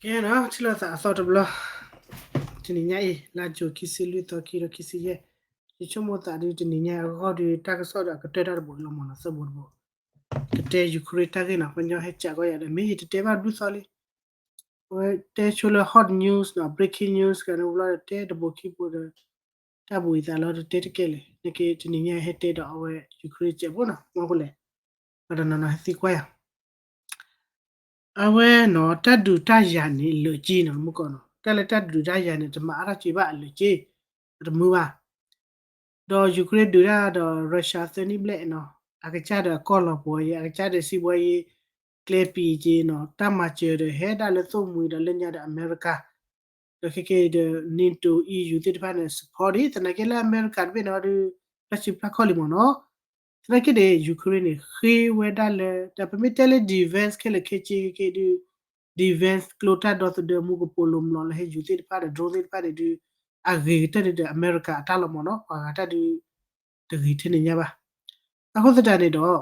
ကဲနီၤ ထံၣ်လိာ်သးအသီတဘျီ, တနံၤညါအံၤ လါယူၤ ခံဆံလွံၢ်သီ ခံကထိခံဆံယဲၢ်, ယဆိကမိၣ်သးဒုး တနံၤညါအဂီၢ်ဒုး တၢ်ကစီၣ်ဒီးအကတၢၢ်တၢ်တဘိးလီၤမၢ်နီၤ သၢဘိးတဘိး, ကတဲ Ukraine တၢ်ဂ့ၢ်နီၤ ပှၤကညီဟဲကးကီယၤဒီး မ့ၢ်ယတတဲဘၣ်ဘျုးသီလံ, အဝဲတဲဆိလၢ hot news နီၤ breaking news ကန့ၣ်ဘျီဒီး တဲတဘိးခံဘိးဒီး တၢ်ဘိးအံၤသးလီၤတတဲတကဲလဲၣ်, နက့တနံၤညါဟဲတဲဒီးအဝဲ Ukraine စဲးဖိနီၤ မ့ၢ်ဃိလဲၣ်, ပှၤတနီၤနီၤဟဲသံကွၢ်ယၤ အဝဲနီၤ တၢ်ဒုးတၢ်ယၤန့ၣ် လၢာ်က့နီၤ မုၢ်ကီၢ်နီၤ တၢ်လၢတၢ်ဒုးတၢ်ယၤန့ၣ် တမၤအါထီၣ်က့ဘၣ်အလၢာ်က့, တမုာ်ဘၣ်, ဒီး Ukraine ဒုးတၢ်ဒီး Russia သၢနံၣ်ဘျဲၣ်နီၤ, အကစၢ်ဒီးအကီၢ်လီၤပှီၤယံၤ အကစၢ်ဒီးစံးဘှီယံၤ ကျဲပံၤက့နီၤ တၢ်မၤစၢၤဒီးဟဲဒၣ်လၢသိၣ်မှံၤဒီးလၢညါဒီးအမဲရကၤ ဒီးခဲက့ဒီး NATO EU သ့ၣ်တဖၣ်န့ၣ် support ဒ်သနာ်က့လၢအမဲရကၤတဘ့ၣ်န့ၣ်ဒီး ဖျါဆံဖျါခီၣ်လံမ့ၢ်နီၤ, သနာ်က့ဒီး Ukraine န့ၣ် ဃ့ဝဲဒၣ်လၢ တၢ်ပမ့ၢ်တဲလၢ defense ခဲလၢာ်ခဲဆ့ခဲက့ဒုး defense ကျိတၢ်ဒီသဒၢမူကပိာ်လိၤမျိာ်လၢဟဲယူၤသ့ၣ်တဖၣ်ဒီး drone သ့ၣ်တဖၣ်န့ၣ်ဒုး အဂ့ၤကတၢၢ်န့ၣ်ဒီးအမဲရကၤအတၢ်လီၤမ့ၢ်နီၤ ပှၤဂၤတၢ်ဒုး တဂ့ၤထဲန့ၣ်ညါဘၣ်, အဃိသတးန့ၣ်ဒီး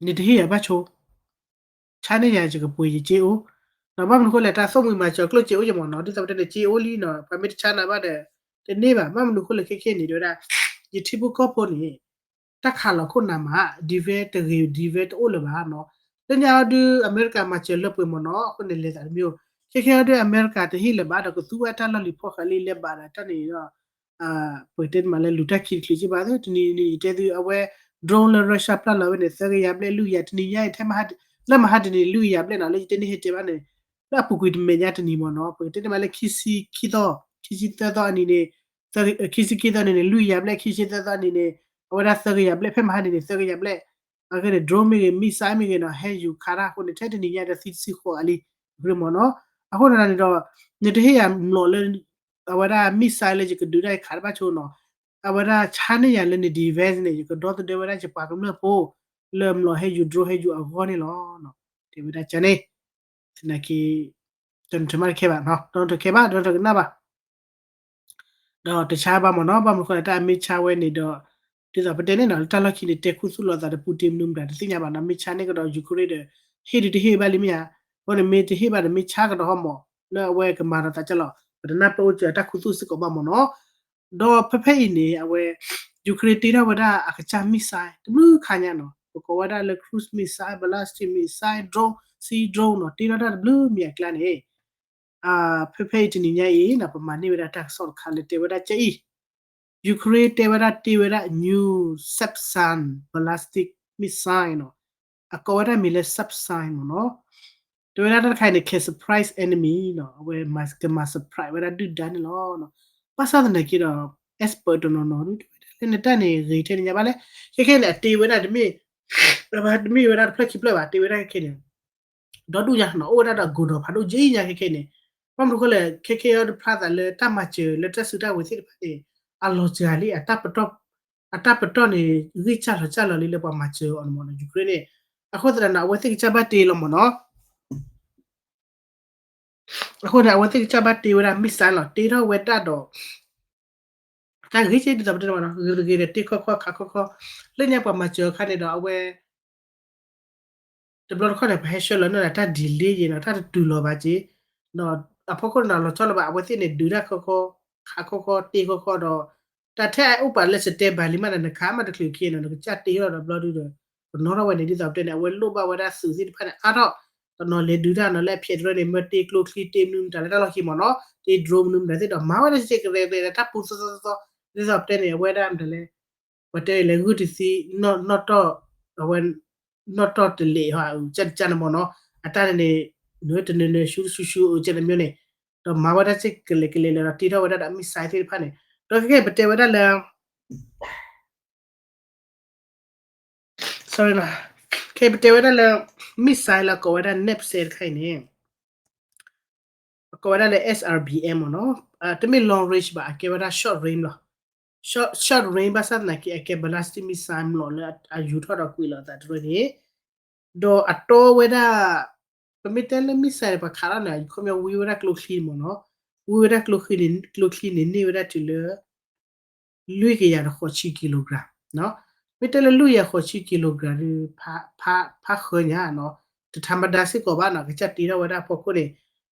နတဟ့ၣ်ယၤဘၣ်ဆိ, ဆါန့ၢ်ယၤယကပှ့ၤယက့အိၣ်, ဒီးဘၣ်မနုၤဃိလဲၣ် တၢ်သိၣ်မှံၤမၤစၢၤကျိၣ်က့အိၣ်ယမ့ၢ်နီၤ ဒ်သိးပတဲန့ၣ် က့အိၣ်လံနီၤ ပှၤမ့ၢ်တဆါနၤဘၣ်ဒီး တန့ၢ်ဘၣ် ဘၣ်မနုၤဃိလဲၣ်ခဲခဲန့ၣ် တဲဝဲဒၣ် ယထံဖိကီၢ်ဖိန့ၣ် တၢ်ခးလီၤခိၣ်နးမး defense တဂ့ၤ defense တအိၣ်လၢၤဘၣ်နီၤ, လၢညါအီၤဒုး အမဲရကၤမၤစၢၤလၢပှဲၤမ့ၢ်နီၤ အဃိန့ၣ်လဲၤသးတမံၤ, ခဲခဲအီၤဒုး အမဲရကၤတဟ့ၣ်လၢၤဘၣ်ဒီး ကသူဝဲတၢ်လီၢ်လံၤဖီၣ်ဃာ်လံ လဲၤဘးဒီးတၢ်န့ၣ်ဒီး ပကတဲမးလၢလူၤတၢ်ခံတချုးက့ဘၣ်သ့ တနံၤနံၤယတဲသု အဝဲ drone လၢ Russia ပျၢ်လီၤဝဲန့ၣ် သၢကယၤဘျဲၣ် လွံၢ်ကယၤ တနံၤညါအံၤ ထဲ လၢမဟါတနံၤ လွံၢ်ကယၤဘျဲၣ်နီၤ လၢယတဲန့ၣ်ဟဲတဲဘၣ်န့ၣ် လၢအပူၤကွံာ်တမဲာ်ညါတနံၤမ့ၢ်နီၤ ပကတဲန့ၣ်မးလၢ ခံဆံခံသီ ခံဆံသၢသီအနံၤန့ၣ် ခံဆံခံသီန့ၣ်န့ၣ် လွံၢ်ကယၤဘျဲၣ် ခံဆံသၢသီအနံၤန့ၣ် အဝဲဒၣ်သၢကယၤဘျဲၣ် ဖဲမဟါတနံၤန့ၣ် သၢကယၤဘျဲၣ် အဂ့ၢ်န့ၣ် drone မ့ၢ်ဂ့ၤ missile မ့ၢ်ဂ့ၤနီၤ ဟဲယူၤခးတၢ်အဃိန့ၣ် ထဲတနံၤညါဒီးသံတဆံဃိးဂၤလံ မ့ၢ်နီၤ အဃိန့ၣ်ဒီး နတဟ့ၣ်ယၤမျိာ်လၢ အဝဲဒၣ် missile လၢယကဒုးတၢ်ယခးတဘၣ်ဆိနီၤ အဝဲဒၣ်ဆါန့ၢ်ယၤလၢန defense န့ၣ် ယကဒီသဒၢဝဲဒၣ်ယပှၤကမျၢၢ်ဖိ လၢမျိာ်ဟဲယူၤ drone ဟဲယူၤအဂီၢ်န့ၣ်လီၤ. တဲဝဲဒၣ်ကန့ၣ် သနာ်က့ တနထၢမးတခဲဘၣ် တနထၢကဲဘၣ် တနထၢကနၣ်ဘၣ် ဒီးတဆါဘၣ်မ့ၢ်နီၤ ဘၣ်မနုၤဃိလဲၣ် တၢ်မ့ၢ်ဆါဝဲန့ၣ်ဒီး ဒ်သိးပတဲန့ၣ်နီၤ လၢတၢ်လီၢ်ခံန့ၣ် တဲခူသူၣ်လိာ်သးဒီး Putin မနုၤမတၤတသ့ၣ်ညါဘၣ်နီၤ မ့ၢ်ဆါန့ၢ်ကဒီး Ukraine ဒီး ဟ့ၣ်ဒုးတဟ့ၣ်ဘၣ်လံမ့ၢ်ဧါ, အဃိန့ၣ်မ့ၢ်တဟ့ၣ်ဘၣ်ဒီး မ့ၢ်ဆါကဒီးဟီမး လၢအဝဲကမၤဒီးသးကၢ်လီၤ ပတနၢ်ပၢၢ်အိၣ်စၢၤတၢ်ခူသူၣ်စ့ၢ်ကီးဘၣ်မ့ၢ်နီၤ ဒီးဖဲဖဲအံၤန့ၣ် အဝဲ Ukraine တ့ထီၣ်ဝဲဒၣ်အကစၢ် missile တဘျုးခါညါနီၤ ပကိးဝဲဒၣ်လၢ cruise missile, ballistic missile, drone, sea drone နီၤ တ့ထီၣ်တၢ်တဘျုးမံၤအကျါန့ၣ် ဖဲဖဲအံၤတနံၤညါအံၤနီၤ ပမၤန့ၢ်ဝဲဒၣ်တၢ်ကစီၣ်တခါလၢတဲဝဲဒၣ်ကအံၤ Ukraine တဲဝဲဒၣ်တ့ဝဲဒၣ် new Sapsan ballistic missile နီၤ အကိးဝဲဒၣ်မံၤလၢ Sapsan မ့ၢ်နီၤ တဲဝဲဒၣ်တၢ်တခါအံၤန့ၣ် can surprise enemy နီၤ အဝဲကမၤ surprise ဝဲဒၣ်ဒုၣ်ဒါန့ၣ်လီၤ. ဘၣ်ဆၣ်သနာ်က့ဒီး expert တနီၤနီၤ တဲဝဲဒၣ်လၢနတၢ်န့ၣ်ဂ့ၤထဲန့ၣ်ညါဘၣ်လဲၣ် ခဲခဲန့ၣ် အတ့ဝဲဒၣ်တမ့ၢ် တမ့ၢ်ဝဲဒၣ်တဖျၢၣ်ခံဖျၢၣ်ဘၣ် တ့ဝဲဒၣ်ခဲခဲန့ၣ် ဒီဒူၣ်ညါနီၤ အိၣ်ဝဲဒၣ်ဒီး godown ဖးဒိၣ်က့ညါခဲခဲန့ၣ် ဘၣ်မနုၤဃိလဲၣ် ခဲခဲအံၤတဖျါသးလၢတၢ်မၤစၢၤလၢတၢ်စုတၢ်ဝဲၤသ့ၣ်တဖၣ်န့ၣ် အလီၤစှၤလံ အတၢ်ပတီၢ်န့ၣ် ဂံၢ်စၢ်လီၤစၢ်လီၤလံလၢပှၤမၤစၢၤအီၤန့ၣ်မ့ၢ်နီၤ Ukraine န့ၣ် အဃိသတးဒီး အဝဲသ့ၣ်ကစၢ်ဘၣ်တ့လီၤမ့ၢ်နီၤ အဃိန့ၣ် အဝဲသ့ၣ်ကစၢ်ဘၣ်တ့ဝဲဒၣ် missile လီၤ တ့ထီၣ်ဝဲဒၣ်ဒီး တၢ်ဂ့ၤက့ဒ်သိးပတဲန့ၣ်မ့ၢ်နီၤ ဂ့ၤတဂ့ၤဒီးတ့ခီခီခးခီခီ လၢညါပှၤမၤစၢၤအခါန့ၣ်ဒီး အဝဲ တဘျီတခီၣ်န့ၣ် ပှၤဟဲဆှၢလီၤန့ၢ်ဒၣ်တၢ် delay ယံၤနီၤ တၢ်တတုၤလီၤဘၣ်က့ၤ ဒီးအဖီခိၣ်န့ၣ် လီၤဆီလီၤဘၣ် အဝဲသ့ၣ်န့ၣ် ဒုးတၢ်ခီခီ ခးခီခီ တ့ခီခီဒီး တၢ်ထဲအအိၣ်ပာ်လၢ standby လံမးန့ၣ် နခးမးတချုးခံနီၤ နကစၢ်တ့ထီၣ်ဒီးဘျီဒုဒီး ကနီၣ်ထီၣ်ဝဲန့ၣ် ဒ်သိးပတဲန့ၣ် အဝဲလိၣ်ဘၣ်ဝဲဒၣ်သုးသ့ၣ်တဖၣ်န့ၣ် အါထီၣ် တနီၤလဲၤဒုးတၢ်နီၤ လၢအဖျဲးတရၢန့ၣ် မ့ၢ်တ့ကျိချံ တ့မနုၤမတၤလၢတၢ်လီၢ်ခံမ့ၢ်နီၤ တ့ drone မနုၤမတၤသ့ၣ်ဒီး မၤဝဲဒၣ်စ့ၢ်ကီးကရဲကရဲဒီး တၢ်ပူၤသီသီသီသီ ဒ်သိးပတဲန့ၣ် အဝဲဒၣ်မတၤလဲၣ် ပှၤတဲလဲၤဂုၢ်တသံ နီၣ် နီၣ်တီၢ် အဝဲ နီၣ်တီၢ်တလဲးဟီ ကၢ်တကၢ်န့ၣ်မ့ၢ်နီၤ အတၢ်န့ၣ်န့ၣ် နတနၢၤနၢၤ ရှူတရှူရှူ ကၢ်တမျိုးန့ၣ် ဒီးမၤဝဲဒၣ်စ့ၢ်ကလဲာ်ကလဲာ်လၢဒီးတ့ထီၣ်ဝဲဒၣ်ဒီး missile သ့ၣ်တဖၣ်န့ၣ် ဒီးခဲကဲပတဲဝဲဒၣ်လၢ sorry ခဲပတဲဝဲဒၣ်လၢ missile လၢကိးဝဲဒၣ် Napalm တခါအံၤန့ၣ် အကိးဝဲဒၣ်လၢ S R B M မ့ၢ်နီၤ တမ့ၢ် long range ဘၣ် အကဲဝဲဒၣ် short range လီၤ short range ဘၣ်ဆၣ်သနာ်က့ အကဲ ballistic missile မျိာ်လၢအယူၤထီၣ်ဒီးကွံာ်လီၤအသးတရၢန့ၣ် ဒီးအတီဝဲဒၣ် ပမ့ၢ်တဲလၢ missile န့ၣ် ပှၤခးထီၣ်န့ၣ် ခီပညီဝံဝဲဒၣ်ကျိချံမ့ၢ်နီၤ ဝံဝဲဒၣ်ကျိချံန့ၣ် ကျိချံန့ၣ်န့ၢ်ဝဲဒၣ်တုၤလၢ လွံၢ်ကယၤဒီးဃိးဆံ kilogram မ့ၢ်တဲလၢလွံၢ်ကယၤဃိးဆံ kilogram ဒီး ဖးဃၢညါနီၤ တထါမဒါစ့ၢ်ကီးဘၣ်နီၤ ကစၢ်တ့ထီၣ်ဝဲဒၣ်အဖီခိၣ်န့ၣ်,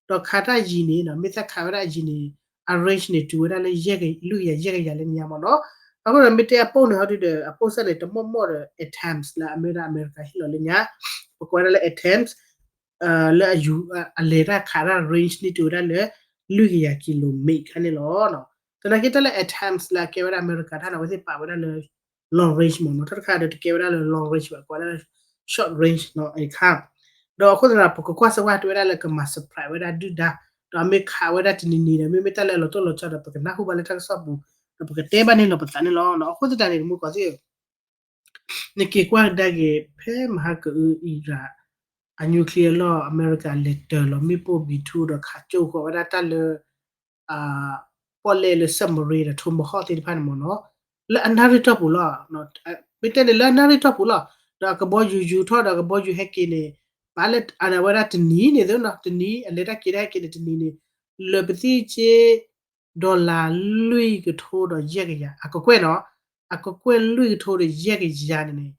ဒီးခးတၢ်ယံၤန့ၣ်နီၤ မ့ၢ်သးခးဝဲဒၣ်အယံၤန့ၣ် အ range န့ၣ် တုၤဝဲဒၣ်လၢယဲၢ်ကယၤ လွံၢ်ကယၤ ယဲၢ်ကယၤလၢညါမ့ၢ်နီၤ. အဃိဒီးမ့ၢ်တဲအပိၢ်န့ၣ်ဟီဒုဒီး အပိၢ်စၢ်န့ၣ် တမီၢ်မီၢ်ဒီး ATACMS လၢအမ့ၢ်ဝဲဒၣ်အမဲရကၤဟ့ၣ်လီၤလၢညါ, ပကိးဝဲဒၣ်လၢ ATACMS လၢအယူၤ အလဲၤတၢ်ခးတၢ် range န့ၣ်တုၤဝဲဒၣ်လၢ လွံၢ်ကယၤ kilometer ခါန့ၣ်လီၤ. သနာ်က့တၢ်လၢ ATACMS လၢအကဲဝဲဒၣ်အမဲရကၤတၢ်န့ၣ် အဝဲသ့ၣ်ပာ်ဝဲဒၣ်လၢ long range မ့ၢ်နီၤ, တၢ်တခါဒီးတကဲဝဲဒၣ်လၢ long range ဘၣ် ကိးဝဲဒၣ်လၢ short range နီၤ အခါ, ဒီးအဃိသတးဒီး ပကကွၢ်စၢၤဝဲတဲဝဲဒၣ်လၢကမၤ surprise ဝဲဒၣ်ဒုၣ်ဒါ, ဒီးအမ့ၢ်ခးဝဲဒၣ်တနံၤနံၤဒီး မ့မ့ၢ်တၢ်လၢအလီၤတိၢ်လီၤဆီဒီး ပကနၢ်ဟူဘၣ်လၢတၢ်ကစီၣ်ပူၤ, ဒီးပကတဲဘၣ်န့ၣ်လီၤပသးန့ၣ်လီၤ. အဃိသတးန့ၣ် တမူကီၢ်သ့ၣ်ဧၢ နက့ၤကွၢ်ကဒါက့ၤ ဖဲမဟါကအု Iran အ nuclear လီၢ် အမဲရကၤလဲၤတၢၤလီၤမ့ၣ်ပိၢ် B two ဒီးခးကၠိဃီၤဝဲဒၣ်တၢ်လၢ ပီၣ်လဲၣ်လၢ submarine ဒီး Tomahawk သ့ၣ်တဖၣ်န့ၣ်မ့ၢ်နီၤ, လၢအနၣ်ရံၣ်တီၢ်ပူၤလီၤ. မ့ၢ်တဲန့ၣ်လၢအနၣ်ရံၣ်တီၢ်ပူၤလီၤ. ဒီးအကဘီယူၤယူၤထီၣ်ဒီးအကဘီယူၤဟဲက့ၤန့ၣ် ဘၣ်လၢအဝဲဒၣ်တနံၤန့ၣ်သ့နီၤ တနံၤ အလဲၤတၢ်က့ၤတၢ်ဟဲက့ၤန့ၣ် တနံၤန့ၣ် လၢပသံၣ်က့ dollar လွံၢ်ကထိဒီးယဲၢ်ကယၤ အကကွဲၢ်နီၤ, အကကွဲၢ်လွံၢ်ကထိဒီးယဲၢ်ကယၤန့ၣ်န့ၣ်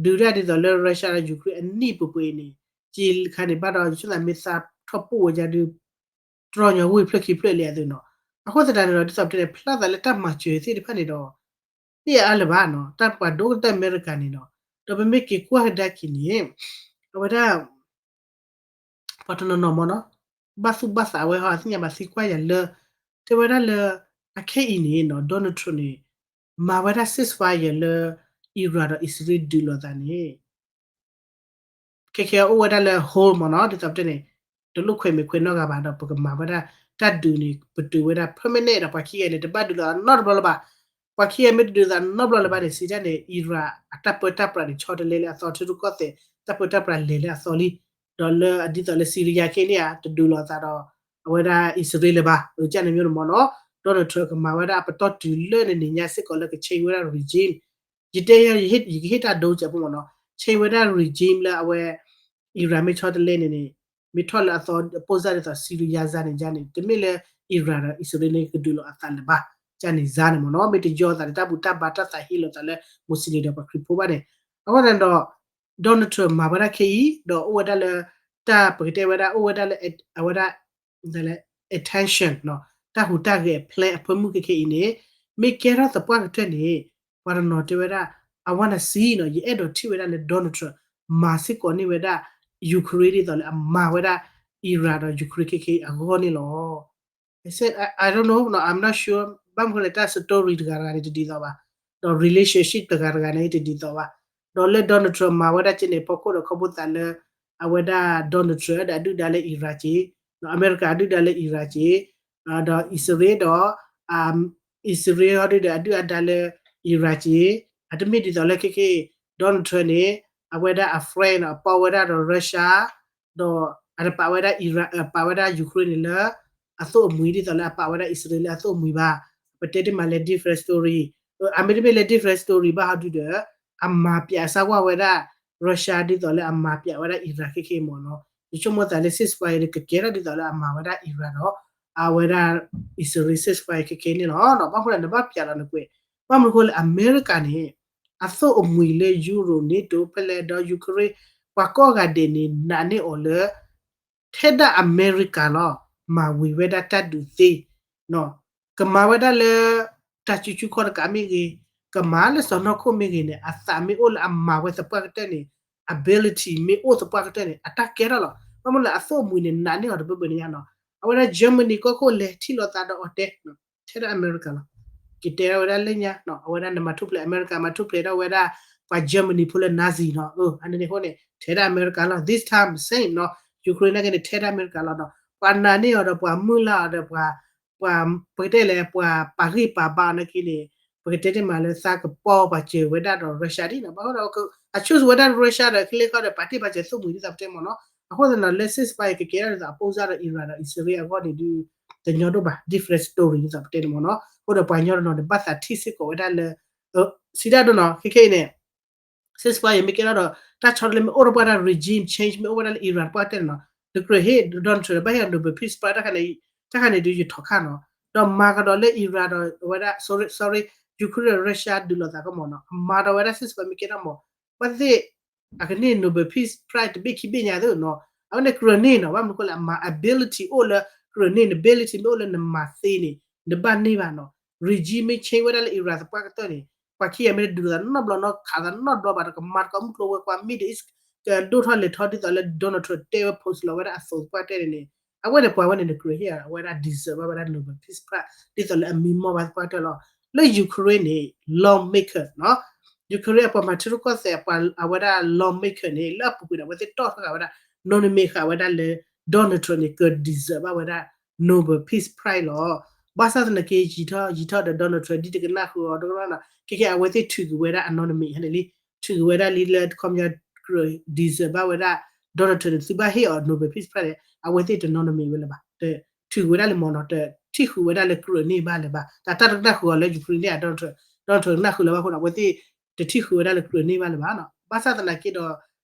ဒုးတၢ်ဒ်သိးလၢ Russia ဒီး Ukraine အနံၣ်ပှဲၤပှဲၤအံၤန့ၣ် က့ၤခါန့ၣ်ဘၣ်ဒီး ယဆိသးမ့ၢ်သးထီၣ်ပူၣ်ဝဲဒၣ်ဒုး တြီညီဝ့ၢ်ဖျၢၣ်ခံဖျၢၣ်လံအသိးနီၤ. အဃိသတးန့ၣ်ဒီး ဒ်သိးပတဲန့ၣ် ဖျါသးလၢတၢ်မၤစၢၤသ့ၣ်တဖၣ်န့ၣ်ဒီး သ့ၣ်အါလၢၤဘၣ်နီၤ တၢ်ပှၤဒိကတၢၢ်အမဲရကၤန့ၣ်နီၤ, ဒီးပမ့ၢ်က့ၤကွၢ်ကဒါက့ၤန့ၣ် အဝဲဒၣ် ပှၤတနီၤနီၤမ့ၢ်နီၤ ဘၣ်သူၣ်ဘၣ်သးဝဲဟီ အသ့ၣ်ညါဘၣ်သံကွၢ်ယၤလၢ တဲဝဲဒၣ်လၢ အခဲအံၤန့ၣ်နီၤ Donald Trump န့ၣ် မၤဝဲဒၣ် ceasefire လၢ Iran ဒီးအံၣ်စရ့လးဒုးလိာ်သးန့ၣ် ခဲခဲအိၣ်ဝဲဒၣ်လၢ hold မ့ၢ်နီၤ ဒ်သိးပတဲန့ၣ် တလိၣ်ခွဲးမ့ၢ်ခွဲးနီတဂၤဘၣ်ဒီး ပကမၤဝဲဒၣ်တၢ်ဒုးန့ၣ် ပတုာ်ဝဲဒၣ် permanent ဒီးပှၤခံဂၤန့ၣ် တဘၣ်ဒုးလိာ်သးနီတဘျီလၢၤဘၣ်. ပှၤခံဂၤမ့ၢ်တဒုးလိာ်သးနီတဘျီလၢၤဘၣ်န့ၣ် စံးတၢ်န့ၣ် Iran အတၢ်ပၢတၢ်ပြးန့ၣ် ဆီတလဲလၢအသီ ထံရူၢ်ကီၢ်သဲး တၢ်ပၢတၢ်ပြးလဲၤလၢအသီလံ. ဒီးလၢအဒ်သိးလၢ Syria ခဲအံၤန့ၣ်ဧါ တဒုးလိာ်သးဒီး အဝဲဒၣ်အံၣ်စရ့လးလၢၤဘၣ် အကန့ၣ်မ့ၢ်နီၤမ့ၢ်နီၤ Donald Trump ကမၤဝဲဒၣ်အပတီၢ်တုၤလၢန့ၣ်န့ၣ်ညါစ့ၢ်ကီးလၢက change ဝဲဒၣ် regime ယတဲယဲ ယကဟ့ၣ်တၢ်ဒိကဲးဖိမ့ၢ်နီၤ change ဝဲဒၣ် regime လၢအဝဲ Iran မ့ၢ်ဆီတလဲန့ၣ်န့ၣ် မ့ၢ်ထီၣ်လၢအသီအပိၢ်စၢ်ဒ်သိး Syria စၢ်န့ၣ်ယါန့ၣ် တမ့ၢ်လၢ Iran ဒီးအံၣ်စရ့လးန့ၣ် ကဒုးလိာ်အသးလၢၤဘၣ် ကန့ၣ်ယါန့ၣ်မ့ၢ်နီၤ မ့ၢ်တယီၤသးန့ၣ် တၢ်ဘူၣ်တၢ်ဘါတၢ်သးဟ့လိာ်သးလၢ Muslim ဒီးပှၤခရံာ်ဖိဘၣ်န့ၣ် အဃိသတးဒီး Donald Trump မၤဝဲဒၣ်ခဲအံၤ ဒီးအိၣ်ဝဲဒၣ်လၢ တၢ်ပကတဲဝဲဒၣ် အိၣ်ဝဲဒၣ်လၢ အဝဲဒၣ် attention တၢ်ဟူးတၢ်ဂဲၤ plan အဖၢမုၢ်ခဲခဲအံၤန့ၣ် မ့ၢ်ကဲထီၣ်သပှၢ်ကတၢၢ်န့ၣ် ပှၤတနီၤတဲဝဲဒၣ် I wanna see နီၤ ယအဲၣ်ဒိးထံၣ်ဝဲဒၣ်လၢ Donald Trump မၤစ့ၢ်ကီးန့ၢ်ဝဲဒၣ် Ukraine ဒ်သိးလၢအမၤဝဲဒၣ် Iran ဒီး Ukraine ခဲခဲအံၤအဂီၢ်န့ၣ်လီၤ. I said, I, I don't know, no, I'm not sure ဘၣ်မနုၤလဲၣ် တၢ် story တဂၤတဂၤန့ၣ်တဒ်သိးဘၣ်, ဒီး relationship တဂၤတဂၤန့ၣ်တဒ်သိးဘၣ်, ဒီးလၢ Donald Trump မၤဝဲဒၣ်ကဲန့ၣ် ဖီခိၣ်ဒီးခီဖျိသးလၢ အဝဲဒၣ် Donald Trump ဒီးအဒုၣ်ဒါလၢ Iran က့, ဒီးအမဲရကၤအဒုၣ်ဒါလၢ Iran က့, ဒီးအံၣ်စရ့လးဒီး အံၣ်စရ့လးဟီဒုဒီးအဒုၣ်အဒါလၢ Iran က့, အတမ့ၢ်ဒ်သိးလၢခဲခဲ Donald Trump န့ၣ် အဝဲဒၣ်အ friend ဒီးအပာ်ဝဲဒၣ်ဒီး Russia ဒီးအတပာ်ဝဲဒၣ် Iran ပာ်ဝဲဒၣ် Ukraine န့ၣ်လၢ အသိၣ်အမှံၤဒ်သိးလၢအပာ်ဝဲဒၣ်အံၣ်စရ့လးလၢအသိၣ်အမှံၤဘၣ်, ပတဲတ့ၢ်မးလၢ different story, အမ့တမ့ၢ်လၢ different story ဘၣ်ဟီဒုဒီး အမၤပျးစၢ်ကွၢ်ဝဲဒၣ် Russia ဒ်သိးလၢအမၤပျးဝဲဒၣ် Iran ခဲခဲမ့ၢ်နီၤ, ယဆိကမိၣ်သးလၢ ceasefire န့ၣ် ကကဲထီၣ်ဒ်သိးလၢအမၤဝဲဒၣ် Iran ဒီး အဝဲဒၣ်အံၣ်စရ့လး ceasefire ခဲခဲန့ၣ်လီၤ. ဘၣ်မနုၤလဲၣ် နဘၣ်ပျးလီၤနကွဲး, ဘၣ်မနုၤဃိလၢအမဲရကၤန့ၣ် အသိၣ်အမှံၤလၢ Europe, NATO ဖဲလဲၣ်ဒီး Ukraine ပှၤကိးဂၤဒဲးန့ၣ် နာ်န့ၢ်အီၤလၢ ထဲဒၣ်အမဲရကၤလီၤ မၤဝံၤဝဲဒၣ်တၢ်ဒုးသ့, ကမၤဝဲဒၣ်လၢ တၢ်စုဆူၣ်ခီၣ်တကးမ့ၢ်ဂ့ၤ, ကမၤလၢစီၢ်နီၤခိၣ်မ့ၢ်ဂ့ၤန့ၣ် အသးမ့ၢ်အိၣ်လၢအမၤဝဲသပှၢ်ကတၢၢ်န့ၣ် ability မ့ၢ်အိၣ်သပှၢ်ကတၢၢ်န့ၣ် အတၢ်ကဲထီၣ်လီၤ. ဘၣ်မနုၤလဲၣ် အသိၣ်အမှံၤန့ၣ် နာ်န့ၢ်အီၤတဘျီဘျီန့ၣ်ညါနီၤ, အဝဲဒၣ် Germany ကီၢ်ခိၣ်လဲၤထံၣ်လိာ်သးဒီးအီၤတဲ ထဲဒၣ်အမဲရကၤလီၤ. ကတဲဝဲဒၣ်လၢညါ အဝဲဒၣ်နမၤထူၣ်ဖျဲး အမဲရကၤ မၤထူၣ်ဖျဲးထီၣ်ဝဲဒၣ် ပှၤ Germany ဖိလၢ Nazi နီၤ, အန့ၣ်အဃိန့ၣ် ထဲဒၣ်အမဲရကၤလီၤ. This time same နီၤ, Ukraine နာ်က့န့ၣ် ထဲဒၣ်အမဲရကၤလီၤနီၤ. ပှၤနာ်န့ၢ်အီၤဒီးပှၤမုၢ်လၢ်အီၤဒီးပှၤ ပှၤ ပကတဲလဲၣ် ပှၤပာ်ဂံၢ်ပာ်ဘါအီၤနာ်က့န့ၣ် ပကတဲတ့ၢ်မးလၢသးကပီၤပှၤစၢၤဝဲဒၣ်ဒီး Russia ဒ်နီၤ, ဘၣ်ဃိဒီး အ choose ဝဲဒၣ် Russia ဒီး ခဲလၢာ်ခီဒီး ပာ်တ့ၢ်ပာ်စၢၤသိၣ်မှံၤဒ်သိးပတဲမ့ၢ်နီၤ. အဃိသတးဒီး လၢ ceasefire ကကဲထီၣ်ဒ်သိးအပိၢ်စၢ်ဒီး Iran ဒီး Israel အဂီၢ်န့ၣ်ဒုး တညီဒိၣ်ဘၣ် different story ဒ်သိးပတဲန့ၣ်မ့ၢ်နီၤ. အဃိဒီးပှၤကညီတနီၤန့ၣ် ဘၣ်သးထံၣ်စ့ၢ်ကီးဝဲဒၣ်လၢ စံးတၢ်ဒိၣ်နီၤ ခဲခဲအံၤန့ၣ် ceasefire မ့ၢ်ကဲထီၣ်ဒီး တၢ်ဆီတလဲမ့ၢ်အိၣ်တပှၢ်တၢ် regime change မ့ၢ်အိၣ်ဝဲဒၣ်လၢ Iran တပှၢ်ကတၢၢ်န့ၣ်နီၤ, တကြၢးဟ့ၣ် Donald Trump ဘၣ်ဟ့ၣ်အ Nobel Peace Prize တၢ်ခါန့ၣ် တၢ်ခါန့ၣ်ဒုးယထီၣ်ခါနီၤ, ဒီးမၤကဒီးလၢ Iran ဒီးအဝဲဒၣ် sorry sorry Ukraine ဒီး Russia ဒုးလိာ်သးကမီၤနီၤ, အမၤဒီးဝဲဒၣ် ceasefire မ့ၢ်ကဲထီၣ်မီၤ, ပှၤသ့ၣ် အကန့ၢ် Nobel Peace Prize တဘ့ၣ်ခံဘ့ၣ်ညါသ့ၣ်နီၤ, အဝဲန့ၣ်ကြၢးန့ၢ်နီၤ, ဘၣ်မနုၤဃိလဲၣ် အမၤ ability အိၣ်လၢ ကြၢးန့ၢ် န ability မ့ၢ်အိၣ်လၢနမၤသ့န့ၣ် နဘၣ်န့ၢ်ဘၣ်နီၤ, regime မ့ၢ် change ဝဲဒၣ်လၢ Iran သပှၢ်ကတၢၢ်န့ၣ် ပှၤခံဂၤမ့ၢ်တဒုးသးနီတဘျီနီၤ, ခးသးနီတဘျီဘၣ်ဒီး ကမၤသကိးမုၢ်ကျိၤဝဲၤကွာ် Middle East ကဒိၣ်ထီၣ်လဲၤထီၣ်ဒ်သိးလၢ Donald Trump တဲဝဲ post လီၤဝဲဒၣ်အသိးသပှၢ်ကတၢၢ်န့ၣ်န့ၣ် အဝဲန့ၣ်ပှၤဝဲန့ၣ် နကြၢးဟ့ၣ်အီၤ အဝဲဒၣ် deserve ဘၣ်ဝဲဒၣ် Nobel Peace Prize ဒ်သိးလၢအမံမီၢ်ဘၣ်သပှၢ်ကတၢၢ်လီၤ. လၢ Ukraine န့ၣ် lawmaker နီၤ, Ukraine အပှၤမၤထံရူၢ်ကီၢ်သဲး အဝဲဒၣ် lawmaker န့ၣ် လၢအပူၤကွံာ်န့ၣ် အဝဲသ့ၣ်တီၣ်ထီၣ်ဃာ်ဝဲဒၣ် nominate ဃာ်ဝဲဒၣ်လၢ Donald Trump န့ၣ် က deserve ဘၣ်ဝဲဒၣ် Nobel Peace Prize လီၤ. ဘၣ်ဆၣ်သနာ်က့ ယံာ်ထီၣ်ယံာ်ထီၣ်ဒီး Donald Trump ဒ်တကနၣ်ဃုာ်အီၤတကနၣ်နီၤ, ခဲကဲအဝဲသ့ၣ်ထုးက့ၤဝဲဒၣ်အ nominate ဟဲန့ၣ်လံ, ထုးက့ၤဝဲဒၣ်လံလၢ ခီပညီ ကြၢး deserve ဘၣ်ဝဲဒၣ် Donald Trump န့ၣ် သုဘၣ်ဟ့ၣ်အီၤ Nobel Peace Prize န့ၣ် အဝဲသ့ၣ်တ nominate ဝဲလၢၤဘၣ်, တထုးက့ၤဝဲဒၣ်လၢၤမ့ၢ်နီၤ, တထံၣ်ဃုာ်ဝဲဒၣ်လၢကြၢးန့ၢ်ဘၣ်လၢၤဘၣ်, တၢ်တကနၣ်ဃုာ်အီၤလၢ Ukraine န့ၣ် Donald Trump, Donald Trump ကနၣ်ဃုာ်လၢၤဘၣ်အဃိန့ၣ် အဝဲသ့ၣ်တထံၣ်ဃုာ်ဝဲဒၣ်လၢကြၢးန့ၢ်ဘၣ်လၢၤဘၣ်နီၤ. ဘၣ်ဆၣ်သနာ်က့ဒီး